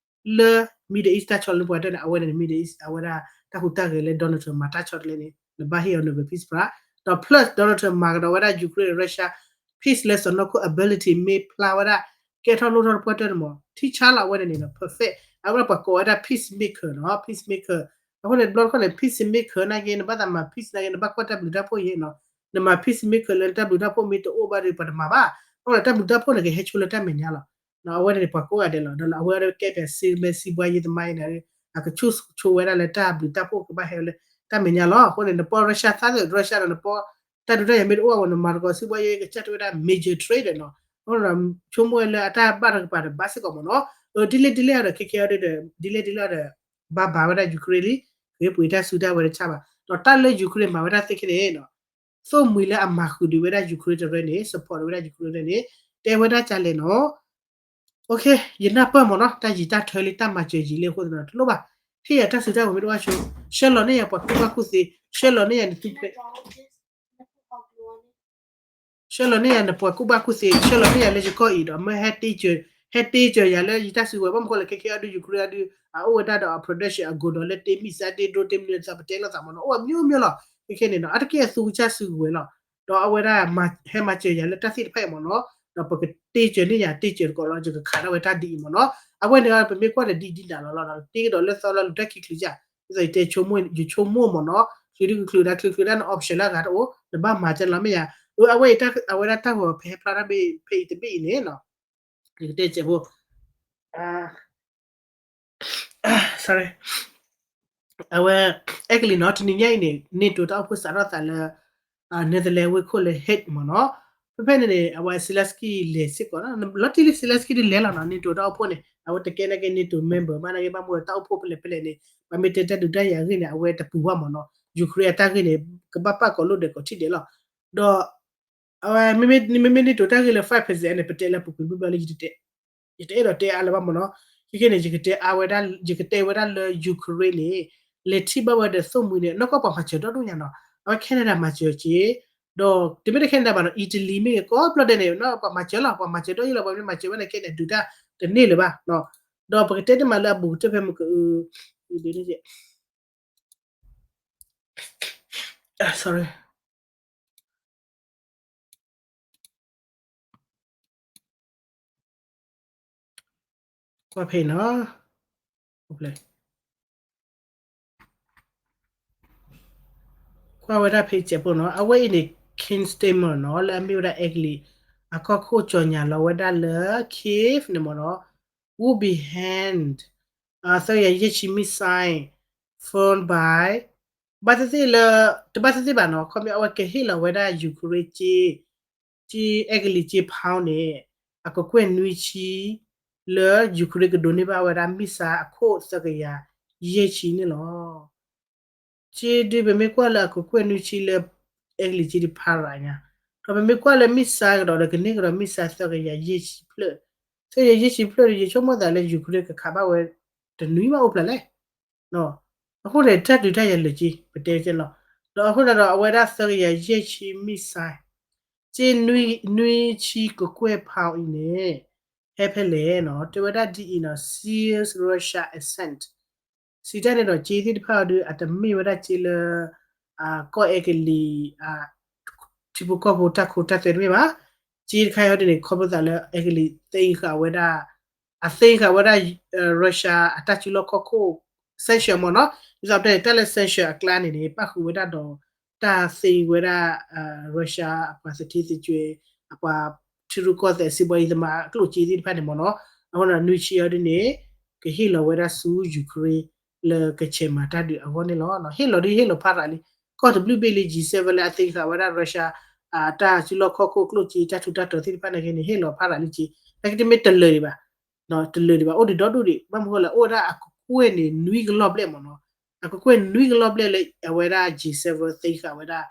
လၢ Middle East တၢ်ဆီလၢပှၤတၢၢ်န့ၣ် အဝဲန့ၣ် Middle East အဝဲဒၣ်တၢ်ဟူးတၢ်ဂဲၤလၢ Donald Trump မၤတၢ်ဆီတလဲန့ၣ် နဘၣ်ဟ့ၣ်အီၤ Nobel Peace Prize ဒီး plus Donald Trump မၤကဒီးဝဲဒၣ် Ukraine Russia peace လၢစီၢ်နီၤခိၣ် ability မ့ၢ်ဖျါဝဲဒၣ် ကဲထီၣ်လိၣ်ထီၣ်တပှၢ်တၢၢ်န့ၣ်မ့ၢ် ထံဆါလီၤအဝဲန့ၣ်န့ၣ်ဒီး perfect အဝဲဒၣ်ပှၤကိးဝဲဒၣ် peacemaker နီၤ peacemaker အဃိန့ၣ် တဘျီတခီၣ်န့ၣ် peacemaker နာ်က့ နဘၣ်သးမၤ peace နာ်က့ နဘၣ်ကွၢ်တၢ်ဘျုးတၢ်ဖှိၣ်ယဲနီၤ, နမၤ peacemaker လၢတၢ်ဘျုးတၢ်ဖှိၣ်မ့ၢ်တအိၣ်ဘၣ်ဒီး ပှၤတမၤဘၣ်, အဃိန့ၣ် တၢ်ဘျုးတၢ်ဖှိၣ်န့ၣ် ကဟဲဆိလၢတၢ်မဲာ်ညါလီၤ. အဝဲန့ၣ်ပှၤကိးဂၤဒဲးလီၤ, ဒီးအဝဲဒၣ်ကဲပှၤစံးမဲစံးဘှါယဲသမိုင်းန့ၣ် အကဆိၣ်ဆိဝဲဒၣ်လၢတၢ်ဘျုးတၢ်ဖှိၣ်ကဘၣ်ဟဲလၢတၢ်မဲာ်ညါလီၤ. အဃိန့ၣ် နပီၢ် Russia သးသ့ၣ် Russia ဒီးနပီၢ် တၢ်ဒုးတၢ်ယၤမ့ၢ်တအိၣ်အဝဲ နမၤသကိးစုဘၣ်ယဲကစၢ်တဝဲဒၣ် major trade နီၤ, အဃိဒီးဆိကမိၣ်ဝဲလၢအတၢ်ဘၣ်တကပၤဒီးဘၣ်စ့ၢ်ကီးမ့ၢ်နီၤ, ဒ်လဲၣ်ဒ်လဲၣ်ဒီး ခဲကဲအီၤဒီး ဒ်လဲၣ်ဒ်လဲၣ်ဒီး ဘၣ်ဘၣ်ဝဲဒၣ် Ukraine လံ, ဂ့ၤပှ့ၤတၢ်စုတၢ်ဝဲတဆၣ်ဘၣ်, ဒီးတၢ်လၢ Ukraine မၤဝဲဒၣ်သ့ခဲန့ၣ် သိၣ်မှံၤလၢအမၤဃုာ်ဒံးဝဲဒၣ် Ukraine တရၢန့ၣ် support ဝဲဒၣ် Ukraine တရၢန့ၣ် တဲဝဲဒၣ်ကလဲၣ်နီၤ. ယနၢ်ပၢၢ်မ့ၢ်နီၤ တၢ်ယံၤတၢ်ထၢလံ တၢ်မၤစၢၤယံၤလံအဃိသတးဒီး တလိၣ်ဘၣ်, ဟ့ၣ်ယၤတၢ်စုတၢ်ဝဲၤမ့ၢ်တအိၣ်ဆိ, ဆှၢလီၤန့ၢ်ယၤပှၤကူၣ်ဘၣ်ကူၣ်သ့, ဆှၢလီၤန့ၢ်ယၤနသုဖဲ ဆှၢလီၤန့ၢ်ယၤနပှၤကူၣ်ဘၣ်ကူၣ်သ့, ဆှၢလီၤန့ၢ်ယၤလၢယကီၢ်အံၤဒီး မ့ၢ်ဟဲတ့စၢၤ, ဟဲတ့စၢၤယၤလၢယတၢ်စုကဝဲၤ ဘၣ်မနုၤဃိလဲၣ် ခဲကဲအီၤဒုး Ukraine အဒုး အအိၣ်ဝဲဒၣ်ဒီးအ production အ godown လၢတ့ missile တ့ drone တ့ မနုၤသး ပတဲလိာ်သးမ့ၢ်နီၤ, အိၣ်အမျိုးမျိုးလီၤ. ခဲကဲန့ၣ်နီၤ အတက့ၢ်အသူကစၢ်စုကဝဲၤလီၤ. ဒီးအဝဲဒၣ် ဟဲမၤစၢၤယၤလၢတၢ်သ့ၣ်တဖၣ်အံၤမ့ၢ်နီၤ, ဒီးပကတ့စၢၤန့ၢ်ယၤ တ့စၢၤတကိးလီၤ ယကခးဒၣ်ဝဲတၢ်ဒ်အံၤမ့ၢ်နီၤ. အဝဲန့ၣ် ပမ့ၢ်ကွၢ်ဒီးဒ်ဒ်နၤလီၤလီၤ တ့ကဒီးလၢသီလၢလူၤတၢ်ခံချုးယၤ ဒ်သိးယတဲဆိကမိၣ် ယဆိကမိၣ်မ့ၢ်နီၤ, ချုးဒုကချုးဒၣ် ချုးချုးဒၣ်န option လၢအဂၤတအိၣ် နဘၣ်မၤကဲလီၤမ့ၢ်ယၤ, အဝဲအံၤ အဝဲဒၣ်တၢ်ဂီၤဖဲဟဲဖျါထီၣ်ဘၣ်ဖဲအံၤတဘ့ၣ်အံၤန့ၣ်နီၤ, ယကတဲစဲးဖိ sorry, အဝဲ အဲကလံးနီၤ တနံၤညါအံၤန့ၣ် NATO တၢ်အိၣ်ဖှိၣ်စးထီၣ်သးလၢ Netherlands ဝ့ၢ်ခိၣ်လၢ Hague မ့ၢ်နီၤ, ဖဲဖဲန့ၣ်န့ၣ် အဝဲ Zelensky လဲၤစ့ၢ်ကီးနီၤ, လီၤတံၢ်လံ Zelensky ဒုးလဲၤလီၤနီၤ NATO တၢ်အိၣ်ဖှိၣ်န့ၣ် အဝဲတကဲနာ်က့ NATO member ဘၣ်နာ်က့ ဘၣ်မနုၤတၢ်အိၣ်ဖှိၣ်ဖဲလဲၣ်ဖဲလဲၣ်န့ၣ် ပှၤမ့ၢ်တဲတၢ်ဒုးတၢ်ယၤအဂ့ၢ်န့ၣ် အဝဲတပူၤဘၣ်မ့ၢ်နီၤ, Ukraine အတၢ်ဂ့ၢ်န့ၣ် ကဘၣ်ပာ်ကိးလိာ်ဒဲးကိးထံၣ်ဒဲးလီၤ, ဒီး အဝဲမ့မ့ၢ် မ့မ့ၢ် NATO တၢ်ဂ့ၢ်လၢ five percent န့ၣ် ပတဲလၢပူၤကွံာ်ဘျီဘျီလၢ ယတအဲၣ်ဒိးတဲအါလၢၤဘၣ်မ့ၢ်နီၤ, ခဲကဲန့ၣ် ယကတဲအါဝဲဒၣ် ယကတဲဝဲဒၣ်လၢ Ukraine န့ၣ် လဲၤထံၣ်ဘၣ်ဝဲဒီးသိၣ်မှံၤန့ၣ် နီၢ်ကီၢ်ပှၤမၤစၢၤဒီဒိၣ်ညါနီၤ, အဝဲ Canada မၤစၢၤက့ၤ, ဒီးတမ့ၢ်လၢ Canada ဘၣ်နီၤ Italy မ့ၢ်ဂ့ၤ ကိးဘျီဒဲးန့ၣ် နီၢ်ပှၤမၤစၢၤလီၤ ပှၤမၤစၢၤဒီးယံၤလီၤ ပှၤမ့ၢ်မၤစၢၤဝဲန့ၣ် ခဲန့ၣ် ဒုးတၢ်တန့ၢ်လၢၤဘၣ်, ဒီးပကတဲတမံၤလၢအဘူးကတၢၢ်ဖဲမုၢ်က sorry ကွၢ်ဖဲနီၤ, ကွၢ်ဝဲဒၣ်ဖဲစဲးဖိနီၤ, အဝဲအံၤန့ၣ် Keir Starmer နီၤ လၢအမ့ၢ်ဝဲဒၣ်အဲကလံး အကီၢ်ခိၣ် ကြေညာလီၤဝဲဒၣ်လၢ Kyiv န့ၣ်မ့ၢ်နီၤ will be hand သၢကယၤယဲၢ်ဆံ missile flown by ဘၣ်သ့ၣ်သ့ၣ်လၢ တဘၣ်သ့ၣ်သ့ၣ်ဘၣ်နီၤ, ခီပညီအဝဲကဟ့ၣ်လီၤဝဲဒၣ် Ukraine က့ က့ အဲကလံးက့ pound န့ၣ် အကကွဲၢ်နွံဆံ လၢ Ukraine ကဒိးန့ၢ်ဘၣ်ဝဲဒၣ် missile အခိၣ်သၢကယၤယဲၢ်ဆံန့ၣ်လီၤ. က့ဒုးပမ့ၢ်ကွၢ်လၢအကကွဲၢ်နွံဆံလၢ အဲကလံးက့ဒုး ဖးရၤညါ, ဒီးပမ့ၢ်ကွၢ်လၢ missile ကဒီးဒီးကန့ၢ်ကဒီး missile သၢကယၤယဲၢ်ဆံဖျၢၣ်, သၢကယၤယဲၢ်ဆံဖျၢၣ်ဒီး ယဆိကမိၣ်သးလၢ Ukraine ကခးဘၣ်ဝဲ တနွံဘၣ်အိၣ်ဖျါလဲၣ် အဃိန့ၣ် တၢ်ဒုးတၢ်ယၤလၢာ်က့ ပတဲကဲလီၤ. ဒီးအဃိသတးဒီး အဝဲဒၣ်သၢကယၤယဲၢ်ဆံ missile က့ နွံဆံကကွဲၢ် pound အံၤန့ၣ် ဟဲဖဲလဲၣ်နီၤ, တဲဝဲဒၣ်ဒ်အံၤနီၤ seals Russia assent. စံးတၢ်န့ၣ်ဒီး က့သ့ၣ်တဖၣ်အံၤဒီး အတမ့ၢ်ဝဲဒၣ်က့လၢ ကီၢ်အဲကလံး ထံဖိကီၢ်ဖိတၢ်ခိတၢ်သွဲတမ့ၢ်ဘၣ်. က့တခါအံၤဒ်န့ၣ် ခီဖျိသးလၢအဲကလံးသ့ဃာ်ဝဲဒၣ် အသ့ဃာ်ဝဲဒၣ် Russia အတၢ်စုလီၢ်ခီၣ်ခိၣ် sanction မ့ၢ်နီၤ. ဒ်သိးပတဲန့ၣ် တၢ်လၢ sanction အကျါန့ၣ်န့ၣ် ပၣ်ဃုာ်ဝဲဒၣ်ဒီး တၢ်သ့ဝဲဒၣ် Russia အပှၤသထ့သကွဲၤ အပှၤထံရူၢ်ကီၢ်သဲး စံးဘီအံၤသမါ ကျိၣ်စ့သ့ၣ်တဖၣ်န့ၣ်မ့ၢ်နီၤ. အဃိဒီး နွံဆံအီၤဒ်န့ၣ် ကဟ့ၣ်လီၤဝဲဒၣ်ဆူ Ukraine လၢကဆဲးမၤတၢ်ဒုးအဂီၢ်န့ၣ်လီၤ. ဟ့ၣ်လီၤဒ်ဟ့ၣ်လီၤဖးရးလံ. ကီၢ်တဘျုးဘ့ၣ်လံ G seven လၢအသ့ဃာ်ဝဲဒၣ် Russia အတၢ်စုလီၢ်ခီၣ်ခိၣ်ကျိၣ်စ့ တၢ်ထူးတၢ်တီၤသ့ၣ်တဖၣ်န့ၣ်ဂ့ၤန့ၣ် ဟ့ၣ်လီၤဖးရးလံက့. နာ်က့တမ့ၢ်တလၢာ်ဒံးဘၣ်, တလၢာ်ဒံးဘၣ် အိၣ်ဒံးဒီဒူၣ်ဒံး. ဘၣ်မနုၤဃိလဲၣ် အိၣ်ဝဲဒၣ်အကကွဲၢ်န့ၣ် နွံကလီၢ်ဘျဲၣ်မ့ၢ်နီၤ. အကကွဲၢ်နွံကလီၢ်ဘျဲၣ်လၢအဝဲဒၣ် G seven သ့ဃာ်ဝဲဒၣ်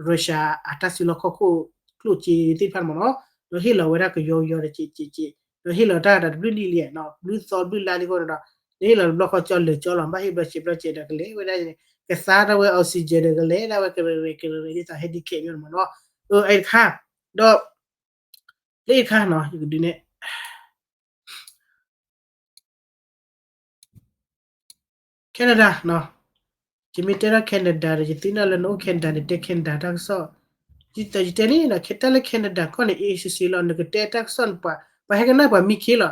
Russia အတၢ်စုလီၢ်ခီၣ်ခိၣ်ကျိၣ်စ့သ့ၣ်တဖၣ်န့ၣ်မ့ၢ်နီၤ. ဒီးဟ့ၣ်လီၤဝဲဒၣ်ကယီကယီတက့ၢ်က့ၢ်က့ၢ်, ဒီးဟ့ၣ်လီၤတၢ်ဒီးတဘျုးနံၣ်လံနီၤ, ဘျုးသီဘျုးလါလံအဃိန့ၣ်ဒီး နဟ့ၣ်လီၤတဘျီဃီကၠီလၢာ်ကၠီလီၤ, ဘၣ်ဟ့ၣ်ဘျီစဲးဘျီစဲးဒီးကလဲၤဝဲဒၣ် ကသါထီၣ်ဝဲ oxygen ဒီးကလဲၤဒၣ်ဝဲကရၢကရၢကရၢဒ်သိး handicap မ့ၢ်နီၤ. အတခါ ဒီး လၢအတခါနီၤ ယကဒုးနဲၣ် Canada နီၤ, ယမ့ၢ်တဲထီၣ် Canada ဒီး ယသ့ၣ်နီၣ်လၢနအိၣ် Canada န့ၣ် တဲ Canada တၢ်ကစီၣ်, ဒ်သိးယတဲန့ၣ်နီၤ တၢ်လၢ Canada ကီၢ်န့ၣ် အ့ၣ်စ့စ့လီၤ, နကတဲတၢ်ကစီၣ်န့ၣ် ပှၤဟဲကနၣ်ပှၤမံခ့လီၤ.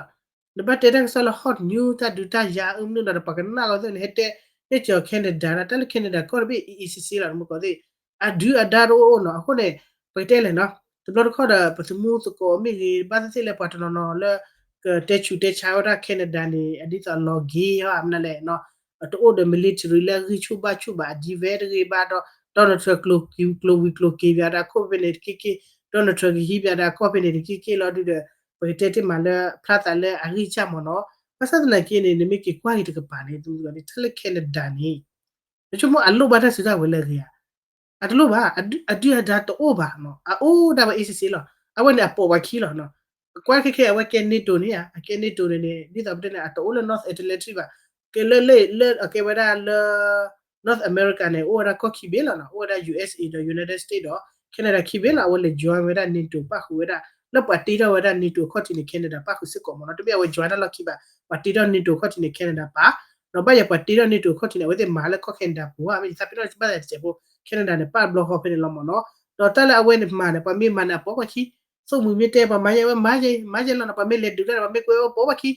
နဘၣ်တဲတၢ်ကစီၣ်လၢ hot news တၢ်ဒုးတၢ်ယၤအုမနုၤဒီး ပှၤကနၣ်လီၤသ့ၣ်န့ၣ် ဟဲတဲ ဟဲကၠီၤ Canada ဒီး တၢ်လၢ Canada ကီၢ်တဘ့ၣ် အ့ၣ်စ့စ့လီၤ နမ့ၢ်ကီၢ်သ့ၣ် အဒုးအဒါတအိၣ်အိၣ်နီၤ. အဃိန့ၣ် ပကတဲလဲၣ်နီၤ, တဘျီတခီၣ်ဒီး ပသမူသကိးမ့ၢ်ဂ့ၤ ဘၣ်သ့ၣ်သ့ၣ်လၢပှၤတနီၤနီၤလၢ ကတဲဆူးတဲဆါဝဲဒၣ် Canada န့ၣ် အဒ်သိးအလီၤဂ့ၤဟီ မနုၤလဲၣ်နီၤ, တအိၣ်ဒီး military လၢအဂံၢ်ဆူၣ်ဘါဆူၣ်ဘၣ် အဒံးဝဲတဂ့ၤဘၣ်ဒီး Donald Trump ကျိၤဝံၤကျိၤက့ၤပၠးဒီးအခိၣ်ဖဲန့ၣ်တက့ၢ်က့ၢ်, Donald Trump ကဟံးပၠးဒီးအကီၢ်ဖဲန့ၣ်တက့ၢ်က့ၢ်လီၤဒုးဒီး ပကတဲတ့ၢ်မးလၢဖျါသးလၢအဂံၢ်စၢ်မ့ၢ်နီၤ. ဘၣ်ဆၣ်သနာ်က့န့ၣ် နမ့ၢ်က့ၤကွၢ်က့ၤတကပၤန့ၣ် တၢ်လၢ Canada န့ၣ် နဆိကမိၣ်အလိၣ်ဘၣ်တၢ်စုတၢ်ဝဲၤလၢအဂ့ၤဧါ. အတလိၣ်ဘၣ်, အဒုၣ်အဒါတအိၣ်ဘၣ်နီၤ, အအိၣ်ဒၣ်ဝဲအ့ၣ်စ့စ့လီၤ. အဝဲန့ၣ်အပိာ်ပှၤခံလီၤနီၤ. ကွၢ်ခဲခဲအဝဲကဲ NATO န့ၣ်ဧါ, အကဲ NATO န့ၣ်န့ၣ် ဒ်သိးပတဲန့ၣ် အတအိၣ်လၢ North Atlantic ဘၣ်. ကဲလၢလၢလၢအကဲဝဲဒၣ်လၢ North America န့ၣ် အိၣ်ဝဲဒၣ်ကီၢ်ခံဘ့ၣ်လီၤနီၤ, အိၣ်ဝဲဒၣ် USA ဒီး United States ဒီး Canada ခံဘ့ၣ်လီၤ. အဝဲလဲၤ join ဝဲဒၣ် NATO ပၣ်ဃုာ်ဝဲဒၣ်, လၢပှၤတ့ထီၣ်ဝဲဒၣ် NATO အခီၣ်ထံးန့ၣ် Canada ပၣ်ဃုာ်စ့ၢ်ကီးမ့ၢ်နီၤ. တမ့ၢ်အဝဲ join တၢ်လီၢ်ခံဘၣ်, ပှၤတ့ထီၣ် NATO အခီၣ်ထံးန့ၣ် Canada ပၣ် ဒီးဘၣ်ယၤပှၤတ့ထီၣ် NATO အခီၣ်ထံးန့ၣ် အဝဲသ့ၣ်မၤလၢကီၢ် Canada ပူၤဧါ, မ့ၢ်ယသးပ့ၤနီၣ်ဘၣ်သးတစဲးဖိ Canada န့ၣ် ပၣ်တဘျီဃီဖဲန့ၣ်လီၤမ့ၢ်နီၤ. ဒီးတၢ်လၢအဝဲန့ၣ်မၤန့ၣ် ပှၤမ့ၢ်မၤန့ၣ် အပိာ်ပှၤခံ, သိၣ်မှံၤမ့ၢ်တဲပှၤမၤယဲဝဲမၤယဲ မၤယဲလီၤနီၤ, ပှၤမ့ၢ်လဲၤဒုးတၢ်န့ၣ် ပှၤမ့ၢ်ကွဲးဝဲပိာ်ပှၤခံ,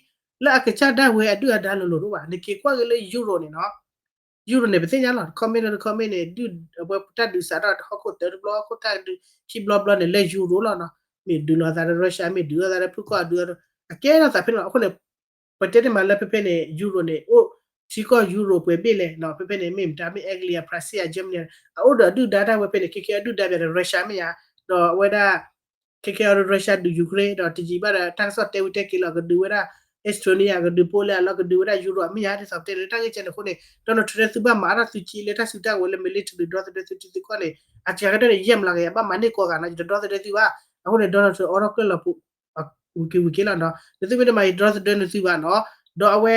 လၢအကစၢ်ဒၣ်ဝဲအဒုၣ်အဒါလိၤလိၤတအိၣ်ဘၣ်. နက့ၤကွၢ်က့ၤလၢ Europe န့ၣ်နီၤ Europe န့ၣ် ပသ့ၣ်ညါလီၤ, တခီမ့ၢ်လၢတခီမ့ၢ်န့ၣ် ဒုၣ်အဝဲတၢ်ဒုးစးထီၣ်ဟီၣ်ခိၣ်သၢတဘျီ ဟီၣ်ခိၣ်တၢ်ဒုးခံဘျီဘျီန့ၣ် လၢ Europe လီၤနီၤ. မ့ၢ်ဒုးလိာ်သးလၢ Russia မ့ၢ်ဒုးလိာ်သးလၢဖုၣ်ကီၢ်ဒုး အကဲထီၣ်သးဖဲန့ၣ်လီၤ. အဃိန့ၣ် ပတဲတ့ၢ်မးလၢဖဲဖဲန့ၣ် Europe န့ၣ် အိၣ်ထံကီၢ် Europe ပှဲၤဘ့ၣ်လဲၣ်နီၤ, ဖဲဖဲန့ၣ် မ့ၢ်မတၤမ့ၢ် Italy အ France အ Germany အအိၣ်ဒီးအဒုၣ်ဒါတၢ်ဝဲဖဲန့ၣ် ခဲကဲအဒုၣ်ဒါပၠးဒီး Russia မ့ၢ်ဧါ, ဒီးအဝဲဒၣ် ခဲကဲအီၤဒီး Russia ဒုး Ukraine ဒီးတယံာ်ဘၣ်ဒီး တၢ်ကစီၣ်တဲဝံၤတဲက့ၤလီၤ ကဒုးဝဲဒၣ် Estonia ကဒုး Poland လီၤ ကဒုးဝဲဒၣ် Europe အမ့ၢ်ဧါ ဒ်သိးပတဲလၢတၢ်ဂ့ၢ်ကဲန့ၣ်အဃိန့ၣ် Donald Trump သုဘၣ်မၤအါထီၣ်သုကံလၢတၢ်စုတၢ်ဝဲၤလၢ military ဒီသဒၢသုထံသုကီၢ်န့ၣ် အစှၤကတၢၢ်န့ၣ် ယဲၢ်မျးကယၤ ဘၣ်မၤန့ၢ်ကိးဂၤနီၤ ယတဒီသဒၢသုဘၣ်. အဃိန့ၣ် Donald Trump အိးထီၣ်ကျၢၢ်လီၤပူၤ ဝံၤက့ၤဝံၤက့ၤလီၤနီၤ နသုမ့ၢ်တမၤယတဒီသဒၢနသုဘၣ်နီၤ. ဒီးအဝဲ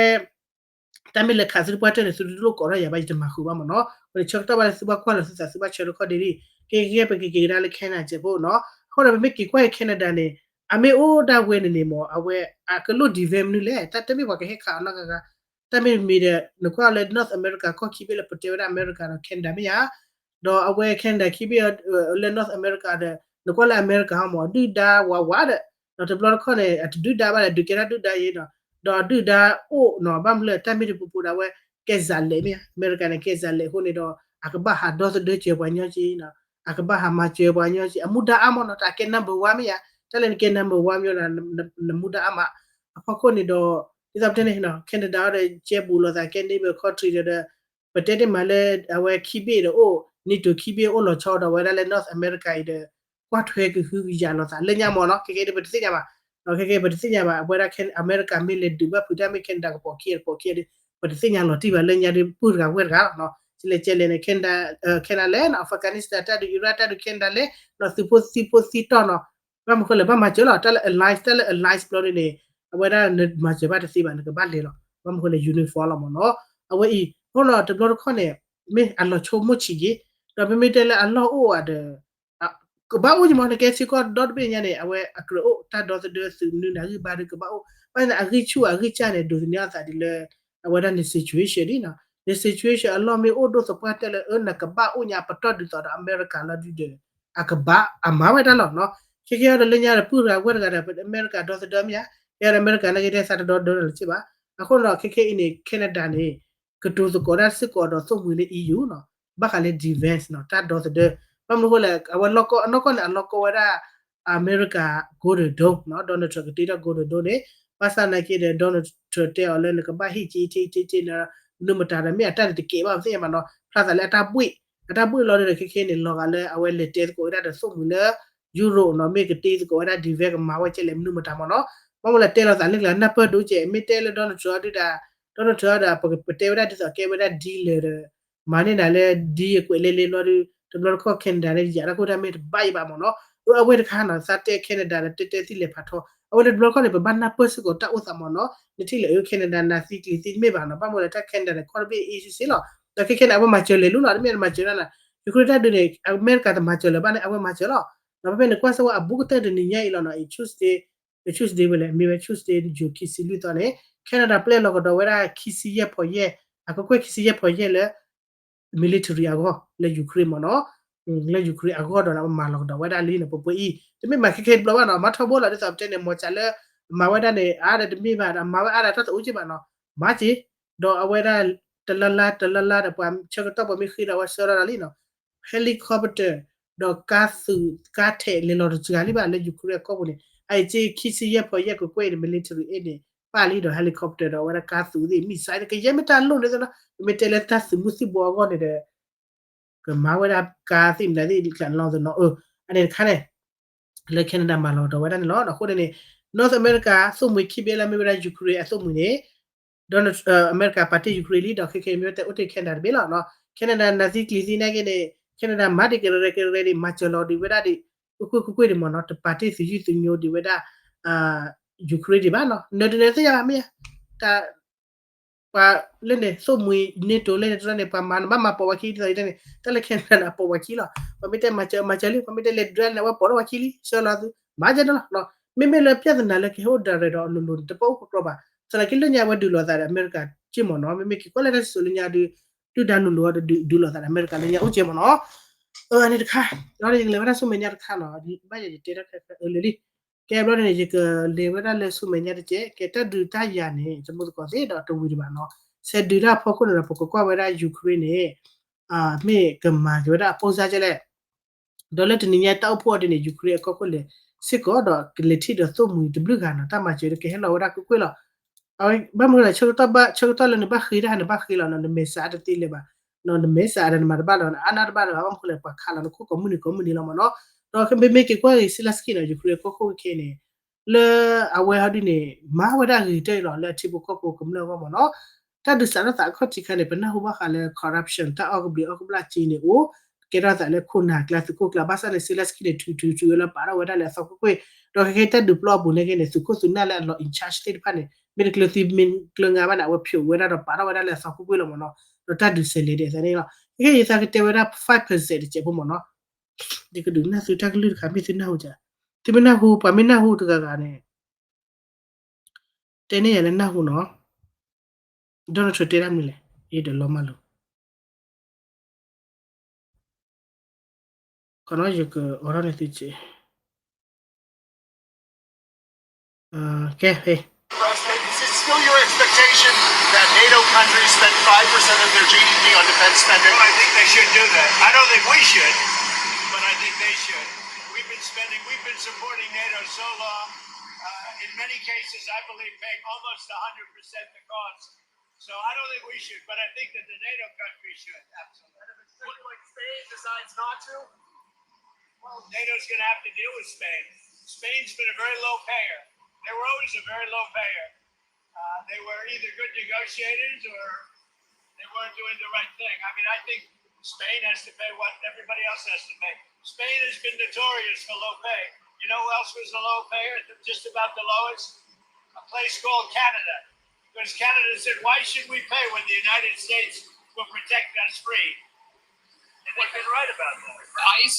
တၢ်မ့ၢ်လဲၤခးသုတပှၢ်တၢၢ်န့ၣ် သုတလိၣ်ကိးထီၣ်ယၤဘၣ် ယတမၤဃုာ်ဘၣ်မ့ၢ်နီၤ. အဃိန့ၣ် ဆၢကတီၢ်ဘၣ်လၢသုဘၣ်ကွၢ်လီၤသုသး သုဘၣ်ဆၢတခီဒ်န့ၣ် ကဲကဲပကက့ၤကဒါလၢ Canada စဲးဖိနီၤ. အဃိဒီး ပမ့ၢ်က့ၤကွၢ်က့ၤ Canada န့ၣ် အမ့ၢ်အိၣ်ဒၣ်ဝဲန့ၣ်န့ၣ်မ့ၢ် အဝဲအကလိၣ် defend မနုၤလဲၣ် တၢ်တမ့ၢ်ပှၤကဟဲခးအီၤနီတဂၤဂၤ. တၢ်မ့ၢ်တမံၤဒီး နကွၢ်လၢ North America ကီၢ်ခံဘ့ၣ်လၢပတဲဝဲဒၣ် America ဒီး Canada မ့ၢ်ဧါ. ဒီးအဝဲ Canada ခံဘ့ၣ်လၢ North America ဒီး နကွၢ်လၢ America ဟီမ့ၢ် ဒုၣ်ဒါဝးဝးဒီး ဒီးတဘျီတခီၣ်န့ၣ် အတဒုၣ်ဒါဘၣ်ဒီး ဒုးကဲထီၣ်ဒုၣ်ဒါယဲနီၤ. ဒီးဒုၣ်ဒါအိၣ်နီၤ ဘၣ်မနုၤလၢတၢ်မ့ၢ်တပူၤပူၤဒီး အဝဲကဲစးလဲးမ့ၢ်ဧါ America န့ၣ် ကဲစးလဲးအဃိန့ၣ်ဒီး အကဘၣ်ဟးဒီသဒၢစၢၤပှၤညီက့နီၤ. အကဘၣ်ဟးမၤစၢၤပှၤညီက့ အမူဒါအါမးနီၤ တၢ်ကဲ number one မ့ၢ်ဧါ. တၢ်လၢနကဲ number one မ့ၢ်ဒီး နမူဒါအါမး. အဖီခိၣ်န့ၣ်ဒီး ဒ်သိးပတဲန့ၣ် Canada အီၤဒီး ကဲဘူးလိာ်သးကဲ neighbor country ဒီး ပတဲတ့ၢ်မးလၢ အဝဲခံဘ့ၣ်ဒီးအိၣ် NATO ခံဘ့ၣ်အိၣ်လီၤဆီဒီးဝဲဒၣ်လၢ North America အံၤဒီး ကွၢ်ထွဲကဟုကယာ်လိာ်သးလၢညါမ့ၢ်နီၤ. ခဲကဲဒ်ပတသ့ၣ်ညါဘၣ်. ခဲကဲပတသ့ၣ်ညါဘၣ် အဝဲဒၣ် America မ့ၢ်လဲၤဒုးဘၣ်ဖုးတၢ်မ့ၢ် Canada ကပိာ်ခံ ကပိာ်ခံဒီး ပတသ့ၣ်ညါလီၤတံၢ်ဘၣ်လၢညါဒီး ပုၢ်တဂၤဝဲၢ်တဂၤလီၤနီၤ. ကလဲၤကဲလဲၣ်န့ၣ် Canada လဲၣ်နီၤ Afghanistan တၢ်ဒုး Iraq တၢ်ဒုး Canada လဲၣ်နီၤ သုးဖိသံဖိသံတီၢ်နီၤ. ဘၣ်မနုၤဃိလဲၣ် ဘၣ်မၤစၢၤလီၤ တၢ်လၢ alliance တၢ်လၢ alliance ဘျီန့ၣ်န့ၣ် အဝဲဒၣ်နမၤစၢၤဘၣ်တသ့ဘၣ် နကဘၣ်လဲၤလီၤ. ဘၣ်မနုၤဃိလဲၣ် uniform လီၤမ့ၢ်နီၤ. အဝဲအံၤ အဃိဒီးတဘျီတခီၣ်န့ၣ် မ့ၢ်အလီၤဆိကမိၣ်ဆံးက့ၤ ဒီးမ့မ့ၢ်တဲလၢအလီၢ်အိၣ်ဧါဒီး ကဘၣ်အိၣ်က့ၤမ့ၢ် နကဲထံကီၢ်ဒီတဘ့ၣ်ညါန့ၣ် အဝဲအကြၢးအိၣ်တၢ်ဒီသဒၢသုးနုာ်နၤဂံၢ်ဘါဒီးကဘၣ်အိၣ် ဘၣ်ဆၣ်န့ၣ် အဂံၢ်ဆူၣ်အဂံၢ်စၢ်န့ၣ် ဒိးသန့ၤအသးဒ်လၢ အဝဲဒၣ်န situation ဒ်နီၤ န situation အလီၢ်မ့ၢ်အိၣ်ဒိၣ်သပှၢ်တၢၢ်လၢ အၢ နကဘၣ်အိၣ်ညါပတီၢ်ဒ်သိးဒီး America လီၤဒုဒီး အကဘၣ်အမၤဝဲတၢ်လီၤနီၤ. ခဲကဲအီၤဒီးလၢညါဒီးပုၢ်တဂၤဝဲၢ်တဂၤဒီး America ဒီသဒၢမ့ၢ်ဧါ ကဲဒီးအမဲရကၤနာ်က့တဲသးတဒီသဒၢလၢၤစ့ၢ်ဘၣ်. အဃိန့ၣ်ဒီး ခဲခဲအံၤန့ၣ် Canada န့ၣ် ကတိၤသကိးတၢ်စ့ၢ်ကီးဒီးသိၣ်မှံၤလၢ E U နီၤ, ဘၣ်ဃးလၢ defense နီၤ, တၢ်ဒီသဒၢ. ဘၣ်မနုၤအဃိလဲၣ် အဝဲလီၢ်ကီၢ် အနီၢ်ကီၢ်န့ၣ် အလီၢ်ကီၢ်ဝဲဒၣ် အမဲရကၤ Golden Dome နီၤ, Donald Trump ကတ့ထီၣ် Golden Dome န့ၣ်, ဘၣ်ဆၣ်နာ်က့ဒီး Donald Trump တဲအီၤလၢနကဘၣ်ဟ့ၣ်က့ ဟ့ၣ်က့ ဟ့ၣ်က့ န မနုၤမတၤဒီး မ့ၢ်အတၢ်န့ၣ်တကဲဘၣ် ပသ့ၣ်ညါဘၣ်နီၤ, ဖျါသးလၢအတၢ်ဘှ့ၣ်, အတၢ်ဘှ့ၣ်လီၤဒီး ခဲခဲန့ၣ် လီၤဂာ်လၢအဝဲလဲၤတဲသကိးဝဲဒၣ်ဒီးသိၣ်မှံၤလၢ Europe နီၤ, မ့ၢ်ကတ့သကိးဝဲဒၣ် defense ကမၤဝဲကဲလဲၣ် မနုၤမတၤမ့ၢ်နီၤ. ဘၣ်မနုၤလဲၣ် တဲလိာ်သးလၢကျါ နၢ်ပၢၢ်ဒိၣ်ကဲး မ့ၢ်တဲလၢ Donald Trump ဒုးဒၣ် Donald Trump ဒီး ပတဲဝဲဒၣ်ဒ်သိးကဲဝဲဒၣ် dealer ဒီး မၤန့ၢ်နၤလၢ deal အကွဲးလဲလဲဘျီဒီး တဘျီတခီၣ် Canada န့ၣ် ယၤတၢ်ခိၣ်တၢ်မ့ၢ်တဘၣ်အံၤဘၣ်မ့ၢ်နီၤ. အဝဲတခါနီၤ သးတဲ Canada ဒီး တဲတဲသ့လဲၤဖးထီ အဝဲလၢတဘျီတခီၣ်န့ၣ် ပဘၣ်နၢ်ပၢၢ်စ့ၢ်ကီးတၢ်အိၣ်သးမ့ၢ်နီၤ. နထံၣ်လၢ Canada နၤသံကျံၤသံတမ့ၢ်ဘၣ်နီၤ, ဘၣ်မနုၤလဲၣ် တၢ် Canada န့ၣ် ခီတဘ့ၣ်အ့ၣ်စ့ၢ်လီၤ. ဒီးခဲခဲန့ၣ် အဝဲမၤစၢၤလဲၤလူလီၤ, တမ့ၢ်မၤစၢၤဒၣ်နၤ, Ukraine တၢ်ဒုးန့ၣ် အမဲရကၤတမၤစၢၤလၢၤဘၣ်န့ၣ် အဝဲမၤစၢၤလီၤ. ဒီးဖဲဖဲန့ၣ် ကွၢ်စၢ်ဝဲအဘူးကတၢၢ်တနံၤညါအံၤလီၤနီၤ, Tuesday, Tuesday ဝဲလဲၣ် မ့ၢ်ဝဲ Tuesday ယူၤခံဆံလွံၢ်သီန့ၣ် Canada ပျဲလီၤကဒီးဝဲဒၣ်ခံဆံယဲၢ်ဖီယဲၢ်, အကကွဲၢ်ခံဆံယဲၢ်ဖီယဲၢ်လၢ military အဂီၢ် လၢ Ukraine မ့ၢ်နီၤ. လၢ Ukraine အဂီၢ်ဒီး အဝဲမၤလီၤကဒီးဝဲဒၣ်လံန့ၣ် ပှဲၤပှဲၤအံၤ တမ့ၢ်မၤခဲခဲတဘျီဘၣ်နီၤ, မၤထီဘိလီၤ ဒ်သိးပတဲန့ၣ် မ့ၢ်စးလၢ မၤဝဲဒၣ်န့ၣ် အါဒီးတမ့ၢ်ဘၣ်ဒီး မၤဝဲအါဒီးတၢ်သးအိၣ်က့ဘၣ်နီၤ, မၤက့ၤ ဒီးအဝဲဒၣ် တလါလါ တလါလါဒီး ပှၤဆၢကတီၢ်ပှၤမ့ၢ်ဃ့ဒီး အဝဲဆှၢလီၤဒီးလံနီၤ, helicopter ဒီးကါသုးကါထဲးလဲၤလီၤတစှၤလံဘၣ်လၢ Ukraine အကီၢ်ပူၤန့ၣ်, အအံၤက့ခံဆံယဲၢ်ဖီယဲၢ်ကကွဲၢ်အံၤန့ၣ် military အ့ၣ်န့ၣ် ပၣ်လံဒီး helicopter ဒီးအဝဲဒၣ်ကါသုးသ့ၣ် missile န့ၣ် ကယဲၢ်မ့ၢ်တၢ်လိၣ်န့ၣ်သ့နီၤ, ပမ့ၢ်တဲလၢတၢ်သုးမုၢ်သံၣ်ဘိအဂီၢ်န့ၣ်ဒီး ကမၤဝဲဒၣ်ကါသ့ၣ်မနုၤသ့ၣ် ကျးနီသနီၤ အန့ၣ်တခါန့ၣ် လၢ Canada မၤလီၤကဒီးဝဲဒၣ်န့ၣ်လီၤ. အဃိန့ၣ်န့ၣ် North America သိၣ်မှံၤခံဘ့ၣ်လၢမ့ၢ်ဝဲဒၣ် Ukraine အသိၣ်မှံၤန့ၣ် ဒီး အမဲရကၤပာ်တ့ၢ် Ukraine လံဒီး ခဲခဲအံၤမ့ၢ်ဝဲတၢ်အိၣ်တ့ၢ် Canada တဘ့ၣ်လီၤ. Canada နၤသံကျံၤသံနာ်က့န့ၣ် Canada မၤဒံးကရဲကရဲဒံး မၤစၢၤလီၤဒံးဝဲဒၣ်ဒံး ကွ့ၢ်ကွ့ၢ်ကွ့ၢ်ကွ့ၢ်ဒံးမ့ၢ်နီၤ, တပာ်တ့ၢ်သုးယုၢ်သုးညိဒံးဝဲဒၣ် Ukraine ဒံးဘၣ်နီၤ, နၢၤတနၢၤသ့ၣ်ညါဘၣ်မ့ၢ်ဧါ, တၢ် ပှၤလၢန့ၣ် သိၣ်မှံၤ NATO လၢန့ၣ်တရၢန့ၣ် ပှၤမၤနဘၣ်မၤပိာ်ဝဲခံ ဒ်သိးယတဲန့ၣ် တၢ်လၢ Canada န့ၣ် အပိာ်ဝဲခံလီၤ. ပှၤမ့ၢ်တဲမၤစၢၤ မၤစၢၤလံ, ပှၤမ့ၢ်တဲလဲၤဒုးန့ၣ် အဝဲပိာ်ထီၣ်ဝဲခံလံ ဆှၢလီၤသု မၤစၢၤန့ၣ်လီၤ. မ့မ့ၢ်လၢ ပြဿနာ လၢကဟဲအိၣ်ဒၣ်ရဲၣ်ဒီးအလိၤလိၤန့ၣ် တပိာ်အိၣ်ကကြီဘၣ်. သနာ်က့လၢညါအဝဲဒုးလိာ်သးဒီးအမဲရကၤက့မ့ၢ်နီၤ, မ့မ့ၢ်က့ၤကွၢ်လၢတၢ်စံၣ်စိၤလၢညါဒုး ဒုၣ်ဒါလိၤလိၤအီၤဒုးလိာ်သးဒီးအမဲရကၤလၢညါအိၣ်က့မ့ၢ်နီၤ. အန့ၣ်တခါ ဒီးယကလဲၤဝဲဒၣ်ဆူမဲာ်ညါတခါနီၤ, ဘၣ်ယဲယတဲတၢ်ခဲအၢလၢာ်လံ. ကဲဘျီန့ၣ် ယကလဲၤဝဲဒၣ်လၢဆူမဲာ်ညါတက့ၢ်, ကဲတၢ်ဒုးတၢ်ယၤန့ၣ် တမူသကိးသ့ဒီးတဝံၤဒံးဘၣ်နီၤ. ဆဲးဒုးတၢ်အဖီခိၣ်န့ၣ်ဒီး ပကကွၢ်ဝဲဒၣ် Ukraine န့ၣ် မ့ၢ်ကမၤက့ၤဝဲဒၣ်အပိၢ်စါကဲလဲၣ်. ဒီးလၢတနံၤညါတၢ်အိၣ်ဖှိၣ်အီၤဒ်န့ၣ် Ukraine အကီၢ်ခိၣ်လဲၤစ့ၢ်ကီးဒီးကလဲၤထံၣ်ဒီးသိၣ်မှံၤတဘျုးဂၤနီၤ, တၢ်မၤစၢၤကဟဲလီၤဝဲဒၣ်ကွ့ၢ်ကွ့ၢ်လီၤ. ဘၣ်မနုၤလဲၣ် ဆၢကတီၢ်ဘၣ် ဆၢကတီၢ်လၢနဘၣ်ဃ့တၢ် နဘၣ်ဃ့လီၤနီၤ, နမဲာ်ဆှးတသ့လၢၤဘၣ်, နမဲာ်ဆှးဒီးနမၤတဘၣ်လၢၤ နအါနါတဘၣ်လၢၤဘၣ်, ဘၣ်မနုၤလဲၣ် ပှၤခးလီၤနခိၣ်ကိးမုၢ်နံၤကိးမုၢ်နံၤလီၤမ့ၢ်နီၤ. ဒီးမ့မ့ၢ်က့ၤကွၢ်က့ၤ Zelenskyy နီၤ Ukraine အကီၢ်ခိၣ်ခဲခဲန့ၣ် လၢအဝဲဟီဒ်န့ၣ် မၤဝဲဒၣ်ဂ့ၤကတၢၢ်အံၤလီၤ လၢအထံဖိကီၢ်ဖိကမျၢၢ်အဂီၢ်မ့ၢ်နီၤ. တၢ်ဒုးစးထီၣ်သးအခီၣ်ထံးခါန့ၣ် ပနၢ်ဟူဘၣ်ဃးလၢ corruption တၢ်အီၣ်ကဘျံးအီၣ်ကဘျၣ်က့န့ၣ်အိၣ်, ကဲထီၣ်သးလၢခိၣ်နၢ်ကျါသုးခိၣ်ကျါ, ဘၣ်ဆၣ်န့ၣ် Zelenskyy န့ၣ် ထုးထုးထုးဝဲလၢပာ်ထီၣ်ဝဲဒၣ်လၢအသီကွ့ၢ်ကွ့ၢ်, ဒီးခဲခဲတၢ်ဒုးပျီအပူၤန့ၣ်က့န့ၣ် သုးခိၣ်သုးနၢ်လၢအလီၤ in charge သ့ၣ်တဖၣ်န့ၣ် မ့ၢ်တကျၢၤသံမ့ၢ်ကျၢၤငါဘၣ်န့ၣ် အဝဲဖျိးဝဲဒၣ်ဒီးပာ်ထီၣ်ဝဲဒၣ်လၢအသီကွ့ၢ်ကွ့ၢ်လီၤမ့ၢ်နီၤ. ဒီးတၢ်ဒုးစဲးလဲၤဒ်အသးန့ၣ်လီၤ. ခဲခဲယသးကတဲဝဲဒၣ် five percent တစဲးဖိမ့ၢ်နီၤ. ယကဒုးနၢ်သုတၢ်ကလုၢ်တခါ မ့ၢ်သုနၢ်ဟူက, သုမ့ၢ်နၢ်ဟူ ပှၤမ့ၢ်နၢ်ဟူတဂၤဂၤန့ၣ် တဲန့ၢ်ယၤလၢနၢ်ဟူနီၤ. Donald Trump တဲဒၣ်မနုၤလဲၣ်, ယဒုးလီၤမၢ်လိာ် ခီနီၤ ယကအိးထီၣ်န့ၢ်သုစ့ၢ်, ကဲ President, is it still your expectation that NATO countries spend five percent of their G D P on defense spending? Well, I think they should do that. I don't think we should, but I think they should. We've been spending, we've been supporting NATO so long. Uh, in many cases, I believe paying almost one hundred percent the cost. So I don't think we should, but I think that the NATO countries should, absolutely. And if it's like Spain decides not to? Well, NATO's gonna have to deal with Spain. Spain's been a very low payer. They were always a very low payer. Uh, they were either good negotiators or they weren't doing the right thing. I mean, I think Spain has to pay what everybody else has to pay. Spain has been notorious for low pay. You know who else was a low payer? Just about the lowest? A place called Canada. Because Canada said, why should we pay when the United States will protect us free? And they've been right about that.